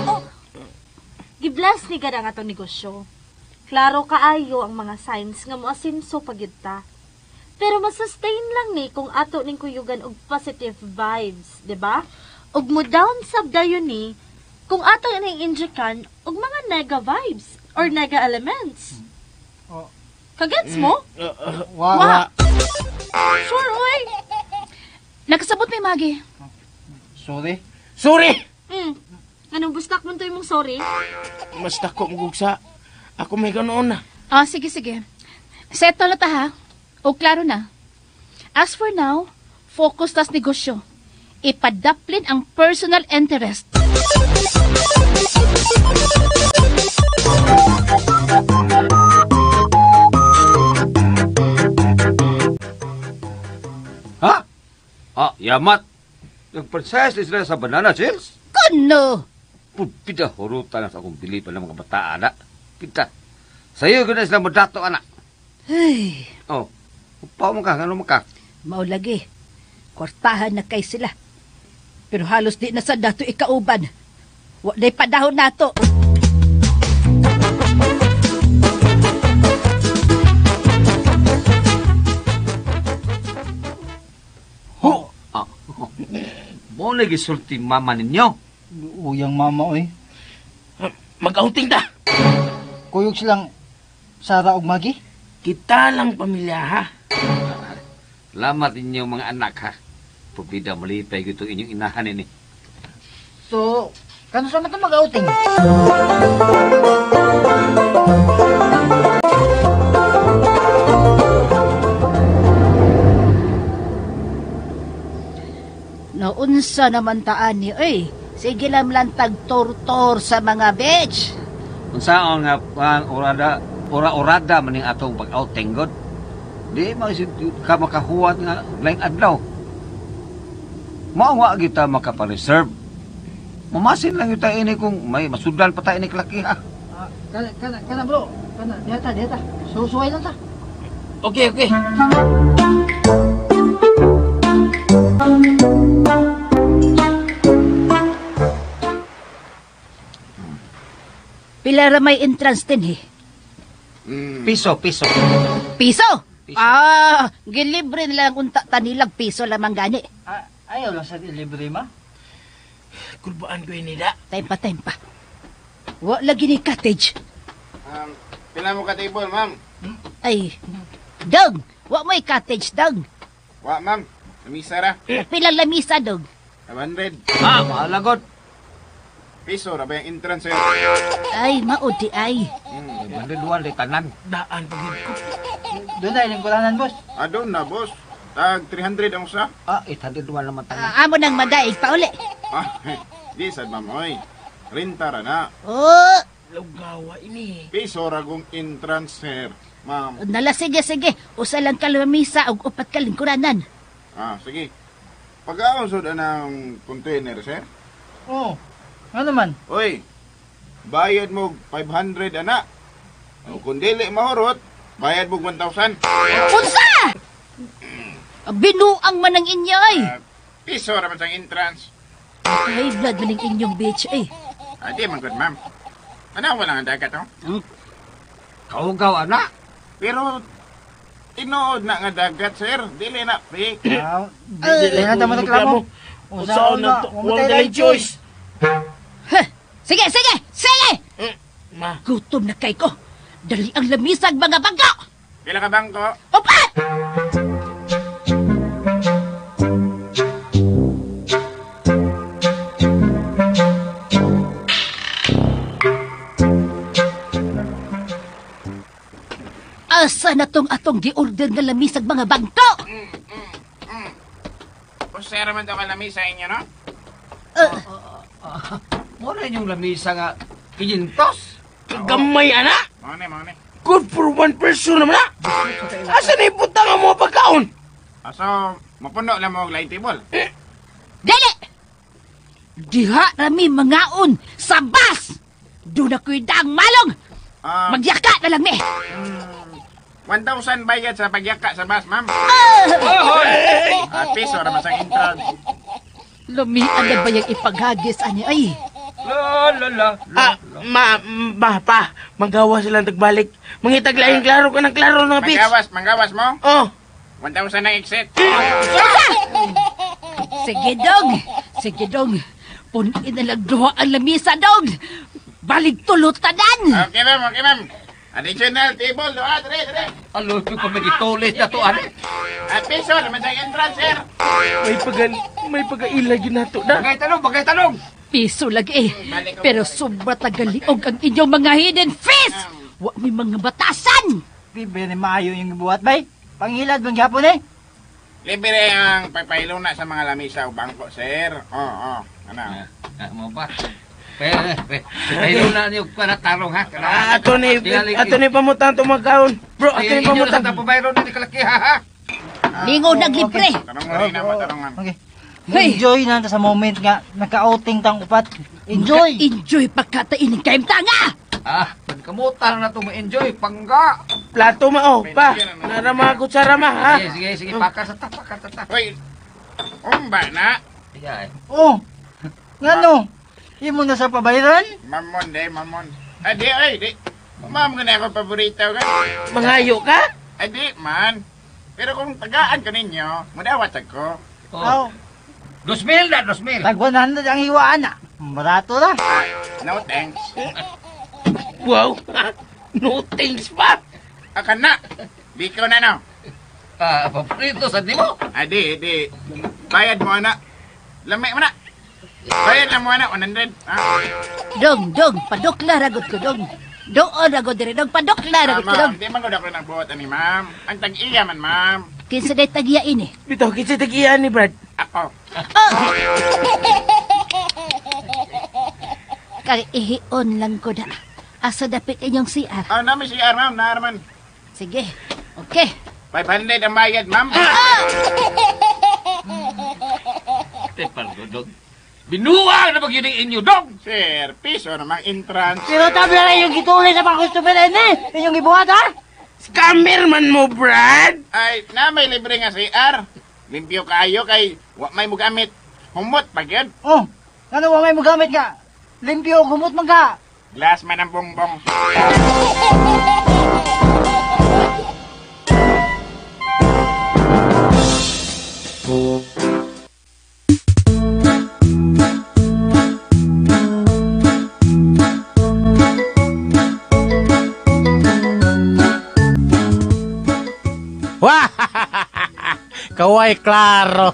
Oh, gibless ni gada nga itong negosyo. Klaro kaayo ang mga signs nga moasinso pagyud ta. Pero masustain lang ni kung ato ning kuyugan og positive vibes, di ba? Ug mo down sab dayon ni kung ato ning injikan og mga nega vibes or nega elements. Oh. Kagets mo? Wa. Sure, oy. Nakasabot may Maggie. Sorry. Sorry. Anong bustak man to imong sorry? Mas dako mo gugsa. Ako may ganoon na. Ah, sige, sige. Settle na ta ha. O klaro na. As for now, focus tas negosyo. Ipadaplin ang personal interest. Ha? Ah, yamat. Nagpansayas sila sa Banana Chills? Kuno! Pupita, hurutan na sa akong bilipan ng mga bata, anak. Pita. Sa'yo ko na sila madato, anak. Ay. Oh, upaw mo ka, ano mo ka? Maulagi. Kwartahan na kay sila. Pero halos di na sa dato ikauban. Wa na'y panahon nato. Ho! Ah. Mo na gisulti mama ninyo. Uyang mama, oy. Mag-outing ta. Kuyog silang Sarah ug Maggie. Kita lang pamilya, ha? Salamat ninyo mga anak, ha? Pupida malipay ko itong inyong inahan ini. So, Kano sa man ta mag-outing? Naunsa naman taan ni, oy. Sige lang lang tagtortor sa mga bitch. Unsa ang ang orada maning atong pag-outing god. Di man ka makahuwat nga laing adlaw. Mao wa kita makapa-reserve. Mamasin lang yuta ini kung may masudlan pa ta ini klaki ha. Kana bro, kana diha ta. Susuway lang ta. Okay, okay. Pila ra may entrance din eh. Piso. Piso? Piso? Ah, gilibre na lang unta tanilag piso lamang gani. Ayaw lang sa libre ma. Kulbaan ko ini da. Tempa. Wa lagi ni cottage. Pila mo ka table, ma'am? Ay, dog, wa mo'y cottage, dog. Wa, ma'am. Lamisa ra. Pila lamisa, dog? 500. Ah, mahalagot. Piso ra ba yung entrance sa'yo? Ay, maudi ay. 501 di tanan. Daan pagid ko. Doon na ilang kulanan, boss. Ah, doon na, boss. Tag 300 ang usa. Ah, 801 naman tanan. Amo nang madaig pa uli. Ah, di sad ma'am, oy. Renta ra na. Oh, Lugawa ini. Piso ra gong entrance, sir. Ma'am. nala sige. Usa lang ka lamisa og upat ka lingkuranan. Ah, sige. Pag-aon sud ang container, sir. Oh. Ano man? Oy, bayad mo 500 ana. O kung dili mahurot, bayad mo 1,000. Unsa? Binuang man ang inyo ay. Piso ra man sang entrance. Ay, blood man ang inyong bitch ay. Ah, di man good, ma'am. Ano wala ang dagat, oh? Kaugaw ana. Pero tinuod na nga dagat, sir. Dili na fake. Ah, dili na ta mo reklamo. Unsaon na to? Wa may choice. Huh. Sige! Ma. Gutom na kay ko. Dali ang lamisag mga bangko. Pila ka bangko? Upat! Asa na tong atong gi-order nga lamisag mga bangko? Usera man daw ka lamisa inyo, no? Mura inyong lamisa nga 500. Gamay ana. Mao ni. Good for one person naman na. Asa na iputang ang mga pagkaon? Ah, so, mapuno lang mo og line table. Dili! Diha rami mangaon sa bus! Doon ako'y daang malong! Magyaka na lang mi! 1,000 bayad sa pagyaka sa bus, ma'am. Ah, piso ra man sa entrance. Lumian na ba yung ipaghagis ani ay? La la la. Ah, ma, pa, magawa silang tagbalik. Mangitag laing klaro ka ng klaro ng bitch. Manggawas mo? Oh. 1,000 ang exit. Sige dong. Punin na lang duha ang lamisa dong. Balik tulot tanan. Okay, ma'am. Additional table, doa, dire. Alo, ko pa magitulis na to, ano? At piso naman sa entrance, sir. May pag-aila yun nato na. Bagay tanong. Piso lagi eh. Pero sobra tagaliog ang inyong mga hidden face. Wa may mga batasan. Di ba ni maayo yung buhat, bay? Panghilad man gyapon eh. Libre ang pagpahilo na sa mga lamisa o bangko, sir. Oo. Ano? Mo ba? Pero na niyo ka na tarong ha. Ato ni pamutang tumagkaon. Bro, ato ni pamutang. Inyo na pabayro na ni kalaki ha ha. Lingaw naglibre. Tanong mo rin ako, tanong. Okay. Enjoy na ta sa moment nga naka-outing tang upat. Enjoy. Enjoy pagkataining kayong tanga. Ah, pagkamutan na to mo-enjoy pangga. Plato ma oh, pa. Nara mga kutsara ma ha. Sige, pakar sa ta, pakar sa ta. Hoy. Umba na. Iya. Oh. Ngano? Imo na sa pabayran? Mamon de, mamon. Adi, ay, di. Ma'am, gana ako paborito ka. Mangayo ka? Adi, man. Pero kung tagaan ko ninyo, mudawat ako. Oh. 2,000 na, 2,000. Tag 100 ang hiwaan na. Barato ra. No thanks. Wow. No thanks pa. Akan na. Di ko na, no. Ah, paborito sa di mo. Adi, di. Bayad mo na. Lamay mo na. Bayad na mo na 100. Ah. Dong, dong, padukla ragod ko dong. Doon ragod diri dong, padukla ragod ko Ma'am, dong. di man gud ako nang buot ani, ma'am. Ang tag-iya man, ma'am. Kinsa day tagiya ini? Bitaw kinsa tag-iya ni Brad? Ako. Kay ihion lang ko da. Asa dapit inyong CR? Ah, nami CR, ma'am, naarman. Sige. Okay. 500 ang bayad, ma'am. Tepal ko, dog. Binuang na pag yun ang inyo, dog! Sir, piso namang entrance. Pero tabla na yung gituloy sa mga customer ini. Inyong gibuhat, ha? Scammer man mo, Brad! Ay, na may libre nga CR. Limpyo kayo kay wa may mugamit. Humot pag yun. Oh, ano wa may mugamit nga? Limpyo humot man ka. Glass man ang bongbong. Wah! Kaway klaro.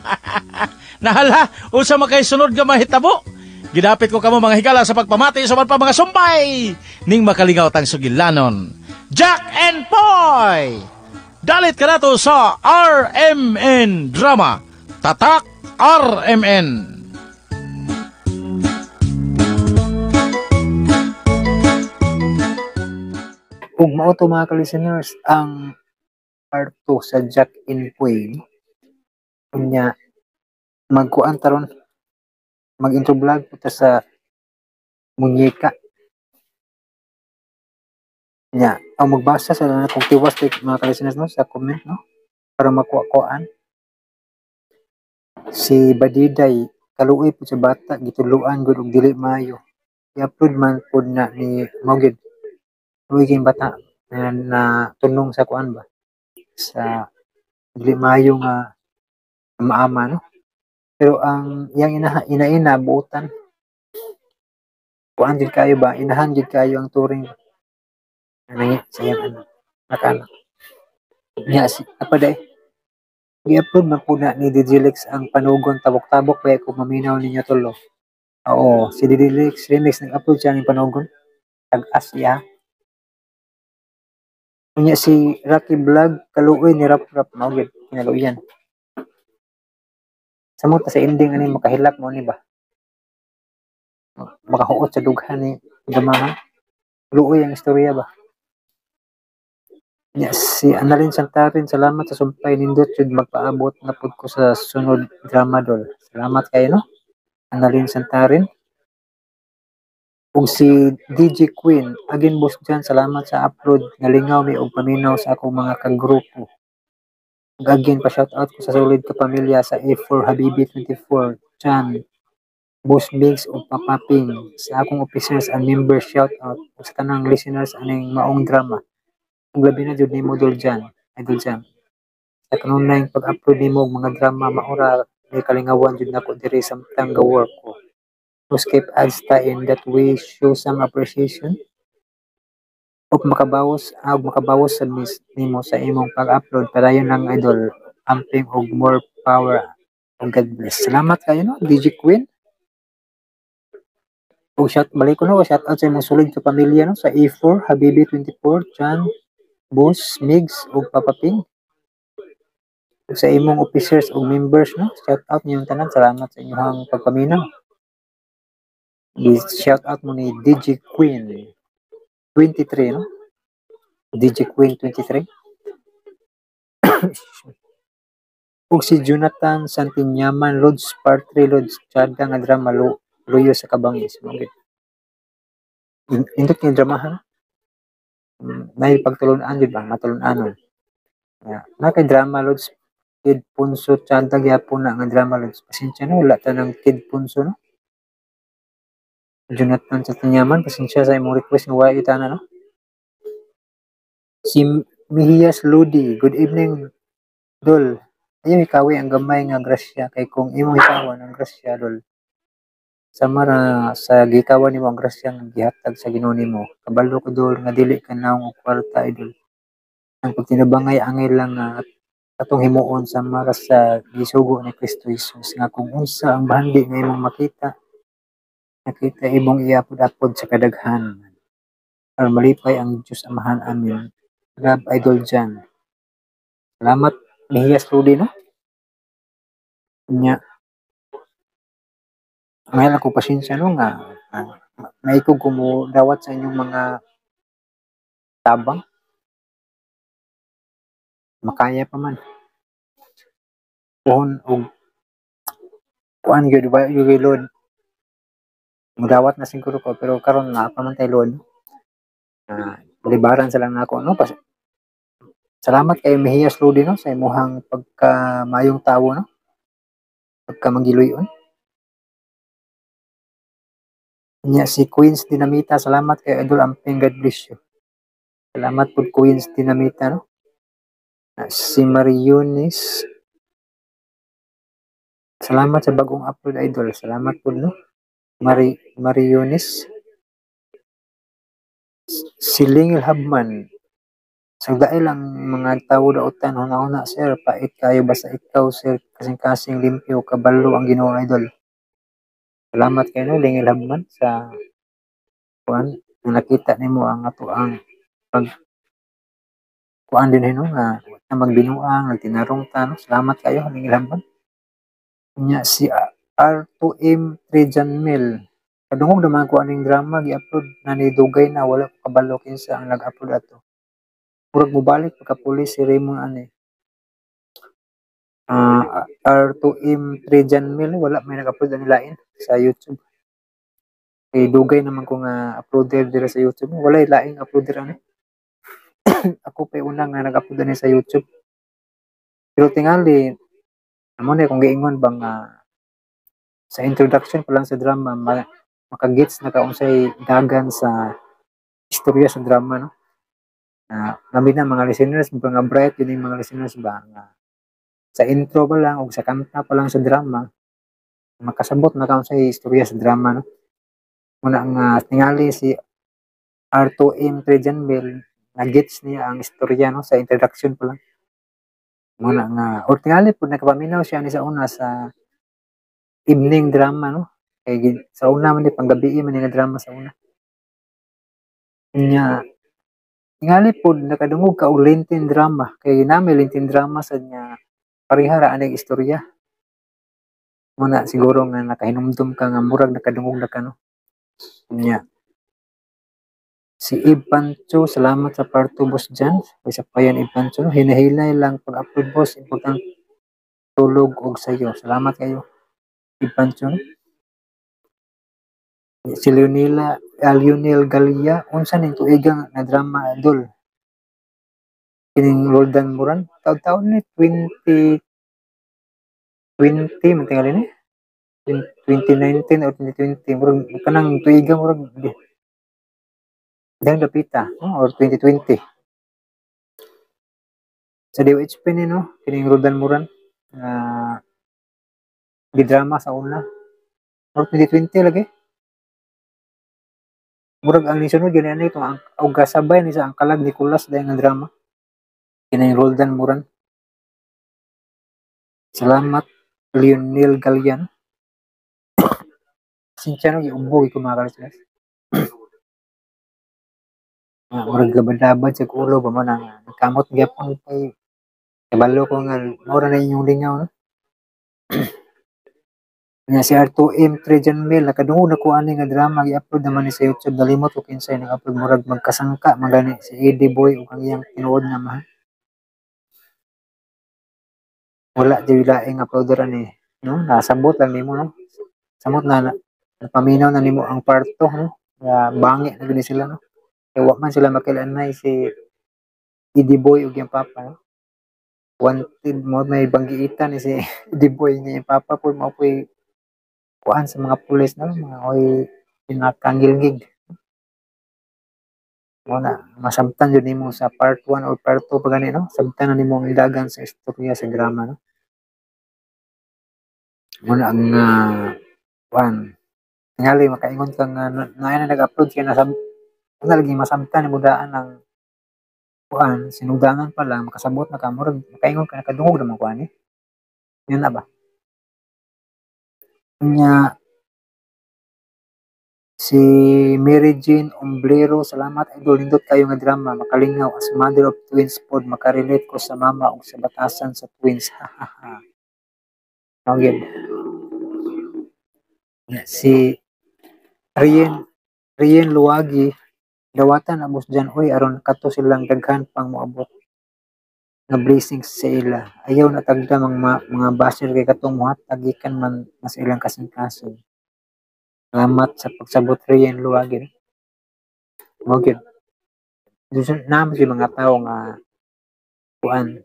Nahala, unsa man kay sunod nga mahitabo? Gidapit ko kamo mga higala sa pagpamati sa pa mga sumbay ning makalingaw tang sugilanon. Jack and Poy! Dalit ka nato sa RMN Drama. Tatak RMN. Ug mao to mga ka-listeners ang part 2 sa Jack in Puy. Unya magkuan taron, mag-intro vlog punta sa Munyeka. Nya, ang magbasa sa na kung tiwas like, mga ka-listeners no sa comment no para makuha-kuan. Si Badiday kaluoy pud sa bata gituluan gud og dili maayo. I-upload man pud na ni mao gyud. Luoy kayong bata na tunong sa kuan ba sa dili maayo nga maama no. Pero ang iyang ina-ina buotan. Kuan jud kayo ba, inahan jud kayo ang turing nangi sa iyang anak, anak. Nya si apa day. Gi-upload man po na ni DJ Lex ang panugon tabok-tabok ba kung maminaw ninyo tulo. Oo, si DJ Lex Remix nag-upload siya ng panugon. Tag-as siya. Unya si Rocky Vlog kaluoy ni Rap Rap mao gyud kinaluoyan. Samot sa ending ani makahilak mo ni ba? Makahuot sa dughan ni dramahan. Luoy ang istorya ba? Nya si Annalyn Santarin, salamat sa sumpay nindot jud magpaabot na pud ko sa sunod drama dol. Salamat kayo no. Annalyn Santarin. Ug si DJ Queen, again boss dyan, salamat sa upload. Nalingaw mi og paminaw sa akong mga kagrupo. Ug again pa shout out ko sa solid ka pamilya sa A4 Habibi 24, Chan, Boss Migs ug Papa Ping, sa akong officers and members shout out ug sa tanang listeners aning maong drama. Ug labi na jud nimo Dol Jan, Idol Jan. Sa kanunay pag-upload nimo og mga drama maura may kalingawan jud nako diri samtang ga-work ko. No skip ads ta in that we show some appreciation. Ug makabawas sa miss nimo sa imong pag-upload padayon lang idol, amping og more power ug God bless. Salamat kayo no DJ Queen. Ug shout balik ko no, shout out sa imong solid ka pamilya no sa A4 Habibi 24, Chan, Boss Migs ug Papa Ping. Ug sa imong officers ug members no, shout out ninyong tanan, salamat sa inyong pagpaminaw. Shout out mo ni DJ Queen 23 no, DJ Queen 23. Ug si Jonathan Santinyaman Lods Part 3 Lods Chada nga drama Luyo sa Kabangis. Indot nga dramahan. May pagtulunan jud ba matulunanon. Na kay drama Lods Kid Punso Chada gyapon na nga drama Lods. Pasensya no, wala ta ng Kid Punso no. Jonathan Santinyaman, pasensya sa imong request nga wala kita na no. Si Mihias Lodi, good evening Dol. Ayaw ikawi ang gamay nga grasya kay kung imong hikawan ang grasya Dol. Sama ra sa gikawan nimo ang grasya nga gihatag sa Ginoo nimo. Kabalo ko Dol nga dili ka naong og kwarta idol. Ang pagtinabangay angay lang nga atong himuon sama ra sa gisugo ni Kristo Jesus nga kung unsa ang bahandi nga imong makita Nakita imong iapod-apod sa kadaghan. Aron malipay ang Diyos Amahan amin. Love, Idol Jan. Salamat, Mihiyas Rudy, no? Nya, ngayon ako pasensya, no, nga maikog ko mo dawat sa inyong mga tabang. Makaya pa man. Pohon og kuan gyud ba yung load. Mudawat na siguro ko pero karon na pa man tay load. Balibaran sa lang nako, no. Salamat kay Mihiyas Rudy, no, sa imuhang pagka mayong tawo, no. Pagka magiluyon. Nya si Queens Dinamita, salamat kay Idol Amping, God bless you. Salamat po, Queens Dinamita, no. Si Marionis, salamat sa bagong upload, Idol. Salamat po, no. Marionis. Si Lingil Habman, sagdail ang mga tawo dautan huna-huna, sir, pait kayo basta ikaw, sir, kasing-kasing limpyo kabalo ang Ginoo, Idol. Salamat kay, no, Lingil Habman, sa kuan nga nakita nimo ang ato ang pag kuan din, no, nga na magbinuang nagtinarong ta, no. Salamat kayo, Lingil Habman. Nya si R2M Trejan Mel, kadungog naman ko aning drama gi-upload na ni dugay na, wala ko kabalo kinsa ang nag-upload ato. Murag mobalik pagka pulis si Raymond ani. R2M Trejan Mel, wala may nag-upload ani lain sa YouTube. Kay dugay naman ko nga uploader dira sa YouTube. Walay laing uploader ani. Ako pa una nga nag-upload ani sa YouTube. Pero tingali amo na kung giingon bang sa introduction pa lang sa drama makagets na ka unsay dagan sa istorya sa drama, no. Labi na mga listeners, mga bright yun yung mga listeners ba nga sa intro pa lang o sa kanta pa lang sa drama makasabot na ka unsay istorya sa drama, no. Muna nga tingali si R2M Trejan Bell nagets niya ang istorya, no, sa introduction pa lang. Muna nga or tingali pud nakapaminaw siya ni sa una sa evening drama, no. Kay sa una man ni panggabi man ni nga drama sa una. Nya tingali pud nakadungog ka og Lenten drama kay nami Lenten drama sa niya pareha ra aning istorya. Muna siguro nga nakahinumdum ka nga murag nakadungog na ka, no. Nya si Eve Pancho, salamat sa part 2, boss Jan. May sapayan Eve Pancho, no? Hinahilay lang pag-upload, boss, importante tulog og sayo. Salamat kayo, Eve Pancho, no? Si Leonila, Lionel Galia, unsa ning tuigang na drama, idol? Kining Roldan Moran, taon-taon ni 2020 man tingali ni 2019 or 2020, murag kanang tuiga murag dang dapita, no? Or 2020 sa DOHP ni, no, kining Roldan Moran nga gidrama sa una or 2020 lagi. Murag ang nisunod gani ani itong ang og kasabay ni sa Ang Kalag ni Kulas dahil nga drama kining Roldan Moran. Salamat, Lionel Galian. Sinsya, no, giubo ko, mga kalislas. Murag labad-labad sa ulo ba mo na nagkamot gyapon kay kabalo ko nga mura na inyong lingaw, no. Nga si R2M Trejan Mel, nakadungog na ko ani nga drama, gi-upload naman ni sa YouTube, nalimot ko kinsay nag-upload, murag magkasangka magani si Eddie Boy ug ang iyang tinuod nga amahan. Wala di laing uploader ani, no, nasabot lang nimo, no. Samot na napaminaw na nimo ang part 2, no, nga bangi na gani sila, no. Kay wa man sila makailanay si Eddie Boy ug iyang papa, no. Wanted mo may banggiitan ni si Eddie Boy nga iyang papa po mao po'y kuan sa mga pulis, no, mga oy pinakangilgig. Mo na masabtan jud nimo sa part 1 or part 2 pa gani, no. Sabtan na nimo ang dagan sa istorya sa drama, no. Mo na ang kuan tingali makaingon ka nga naay na nag-upload kay nasab una lagi masabtan nimo daan ang kuan sinugdanan pa lang makasabot na ka, murag makaingon ka nakadungog naman kuan eh. Yun na ba? Nya Si Mary Jane Omblero, "Salamat, idol, nindot kayo nga drama, makalingaw. As mother of twins pod, makarelate ko sa mama ug sa batasan sa twins." Hahaha. Okay. Si Rien Rien Luwagi, "Dawatan ang dyan oy aron kato silang daghan pang moabot nga blessings sa ila. Ayaw na tagda mga basher kay katong mohatag gikan man na sa ilang kasing-kasing. Salamat sa pagsabot, Rien Luwagi." Mao gyud. Naa man mga tao nga kuan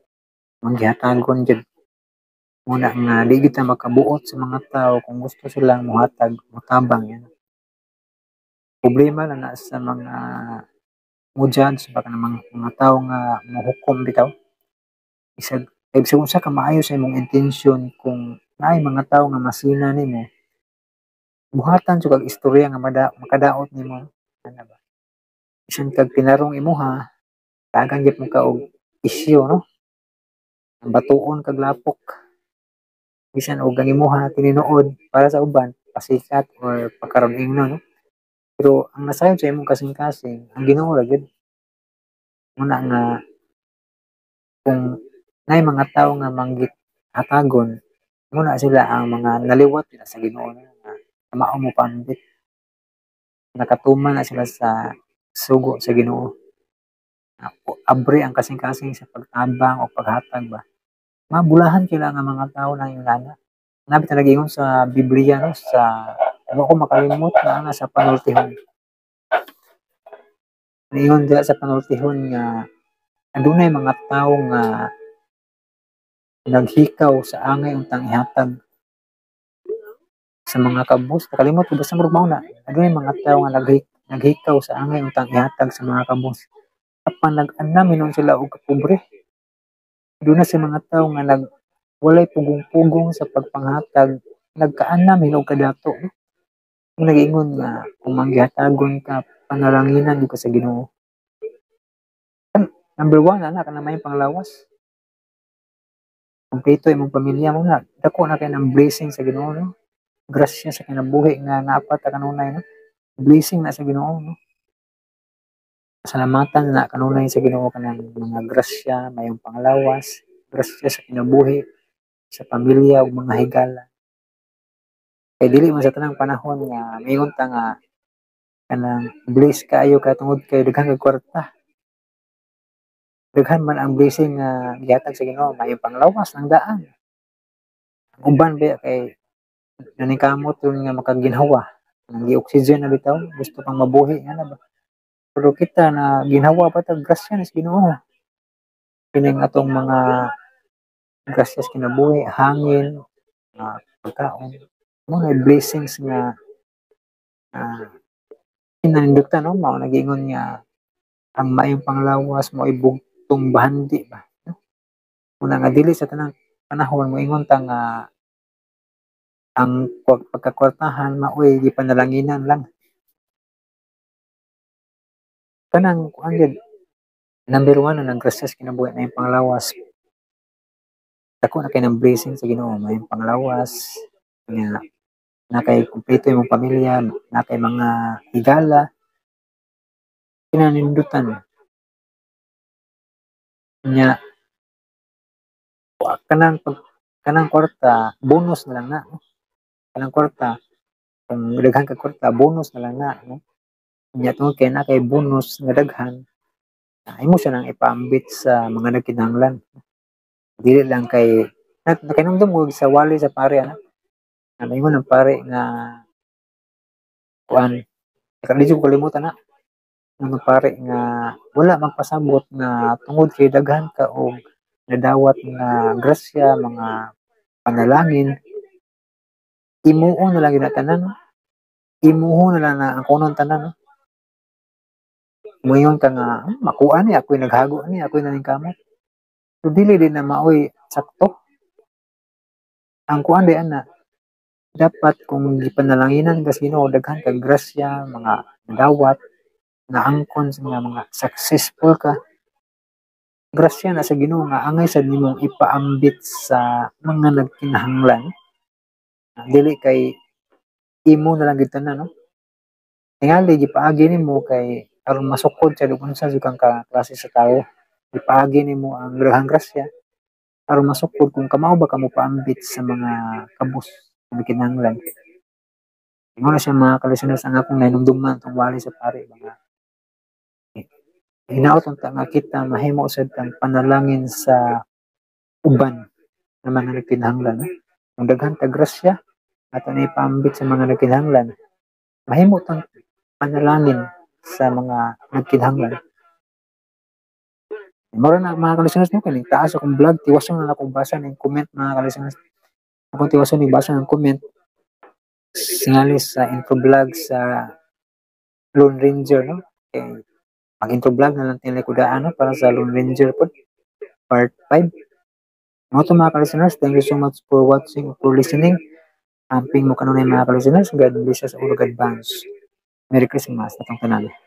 manggihatagon jud. Muna nga di kita makabuot sa mga tao kung gusto silang mohatag, motabang yan. Problema na na sa mga mo-judge baka ng mga tao nga mohukom bitaw. Isag kay bisag unsa ka maayo sa imong intensyon, kung naay mga tao nga masina nimo, buhatan jud kag istorya nga makadaot nimo, ana ba. Bisan kag tinarong imuha, tagan gyud mo ka og isyu, no? Batuon kag lapok. Bisan og ang imuha tinuod para sa uban, pasikat or pakaron ingno, no? Pero ang nasayod sa imong kasing-kasing, ang Ginoo ra gyud. Muna nga kung naay mga tawo nga manggit hatagon, muna sila ang mga naliwat nila sa Ginoo nga mao mo paambit. Nakatuman na sila sa sugo sa Ginoo. Abre ang kasing-kasing sa pagtabang o paghatag ba. Mabulahan kila nga mga tao na yung nana. Nabi talaga ingon sa Biblia, no, sa ano ko makalimot na nga sa panultihon. Ingon diya sa panultihon nga adunay mga tao nga naghikaw sa angay untang ihatag sa mga kabus. Nakalimot ko basta murag mao na. Adunay mga tao nga naghikaw sa angay untang ihatag sa mga kabus. Apan nag-anam hinuon sila og kapobre. Doon na sa mga tao nga walay pugong-pugong sa pagpanghatag, nagkaanam hinuon kadato. No? Kung nag-ingon nga kung manggihatagon ka, panalanginan di ka sa Ginoo. Number one, anak, kana may panglawas. Kompleto imong pamilya mo na. Dako na kay ng blessing sa Ginoo, no? Grasya sa kinabuhi nga napat ta kanunay, no? Blessing na sa Ginoo, no? Salamatan na kanunay sa Ginoo kanang mga grasya, mayong panglawas, grasya sa kinabuhi, sa pamilya ug mga higala. Kay dili man sa tanang panahon nga maingon ta nga kanang bless kaayo ka tungod kay daghan kag kwarta. Daghan man ang blessing nga gihatag sa Ginoo, mayong panglawas ng daan. Ang uban ba kay naningkamot yun nga makaginhawa, nang gi-oxygen na bitaw, gusto pang mabuhi nga na ba. Pero kita na ginhawa pa ta, grasya na sa Ginoo. Kining atong mga grasya sa kinabuhi, hangin, pagkaon, mo na blessings nga kinanindutan, no? Mao nagingon nga ang maayong panglawas mo ay bugtong bahandi ba, no? Una nga dili sa tanang panahon moingon ta nga ang pagkakwartahan maoy gipanalanginan lang. Kanang kuan gyud, number one na ng grasya sa kinabuhi na yung panglawas. Dako na kay ng blessing sa Ginoo, may panglawas nga na kay kumpleto imong pamilya, na kay mga higala, kinanindutan. Nya kanang pag, kanang kwarta, bonus na lang na, no? Kanang kwarta, kung daghan ka kwarta, bonus na lang na, no? Nya tungod kay na kay bonus nga daghan, imo siya nang ipaambit sa mga nagkinahanglan. Dili lang kay nakahinumdum ko sa wali sa pare, ana. Ano ingon ang pare nga kuan, di ko kalimutan na ng pare nga wala magpasabot nga tungod kay daghan ka og nadawat nga grasya, mga panalangin, imuo na lang yun na tanan, no? Imuho na lang na ang kunon tanan, no? Muingon ka nga, makuha ni, ako'y naghago ni, ako'y naningkamot. Pero dili din na maoy sakto. Ang kuan di ana, dapat kung gipanalanginan ka sa Ginoo, daghan kag grasya, mga nadawat, naangkon sa mga successful ka, grasya na sa Ginoo nga angay sa nimong ipaambit sa mga nagkinahanglan. Dili kay imo na lang gid tanan, no? Tingali gipaagi nimo kay aron masukod sa unsa jud kang ka klase sa tawo. Gipaagi nimo ang daghang grasya aron masukod kung kamao ba ka mopaambit sa mga kabus nga kinahanglan. Mao na siya, mga ka-listeners, ang akong nahinumduman tong wali sa pari mga hinaot unta nga kita mahimo sad kang panalangin sa uban na mga nagkinahanglan. No? Kung daghan ta grasya ato na ipaambit sa mga nagkinahanglan, mahimo tang panalangin sa mga nagkinahanglan. Mura na, mga ka-listeners, no, kay taas akong vlog, tiwason na akong basa ng comment, mga ka-listeners. Akong tiwason ni basa ng comment singali sa intro vlog sa Lone Ranger, no? Kay mag-intro vlog na lang tingali ko daan, no, para sa Lone Ranger po part 5. Mao to, mga ka-listeners, thank you so much for watching, for listening. Amping mo kanunay, mga ka-listeners. God bless us all. God advance. Merry Christmas atong tanan.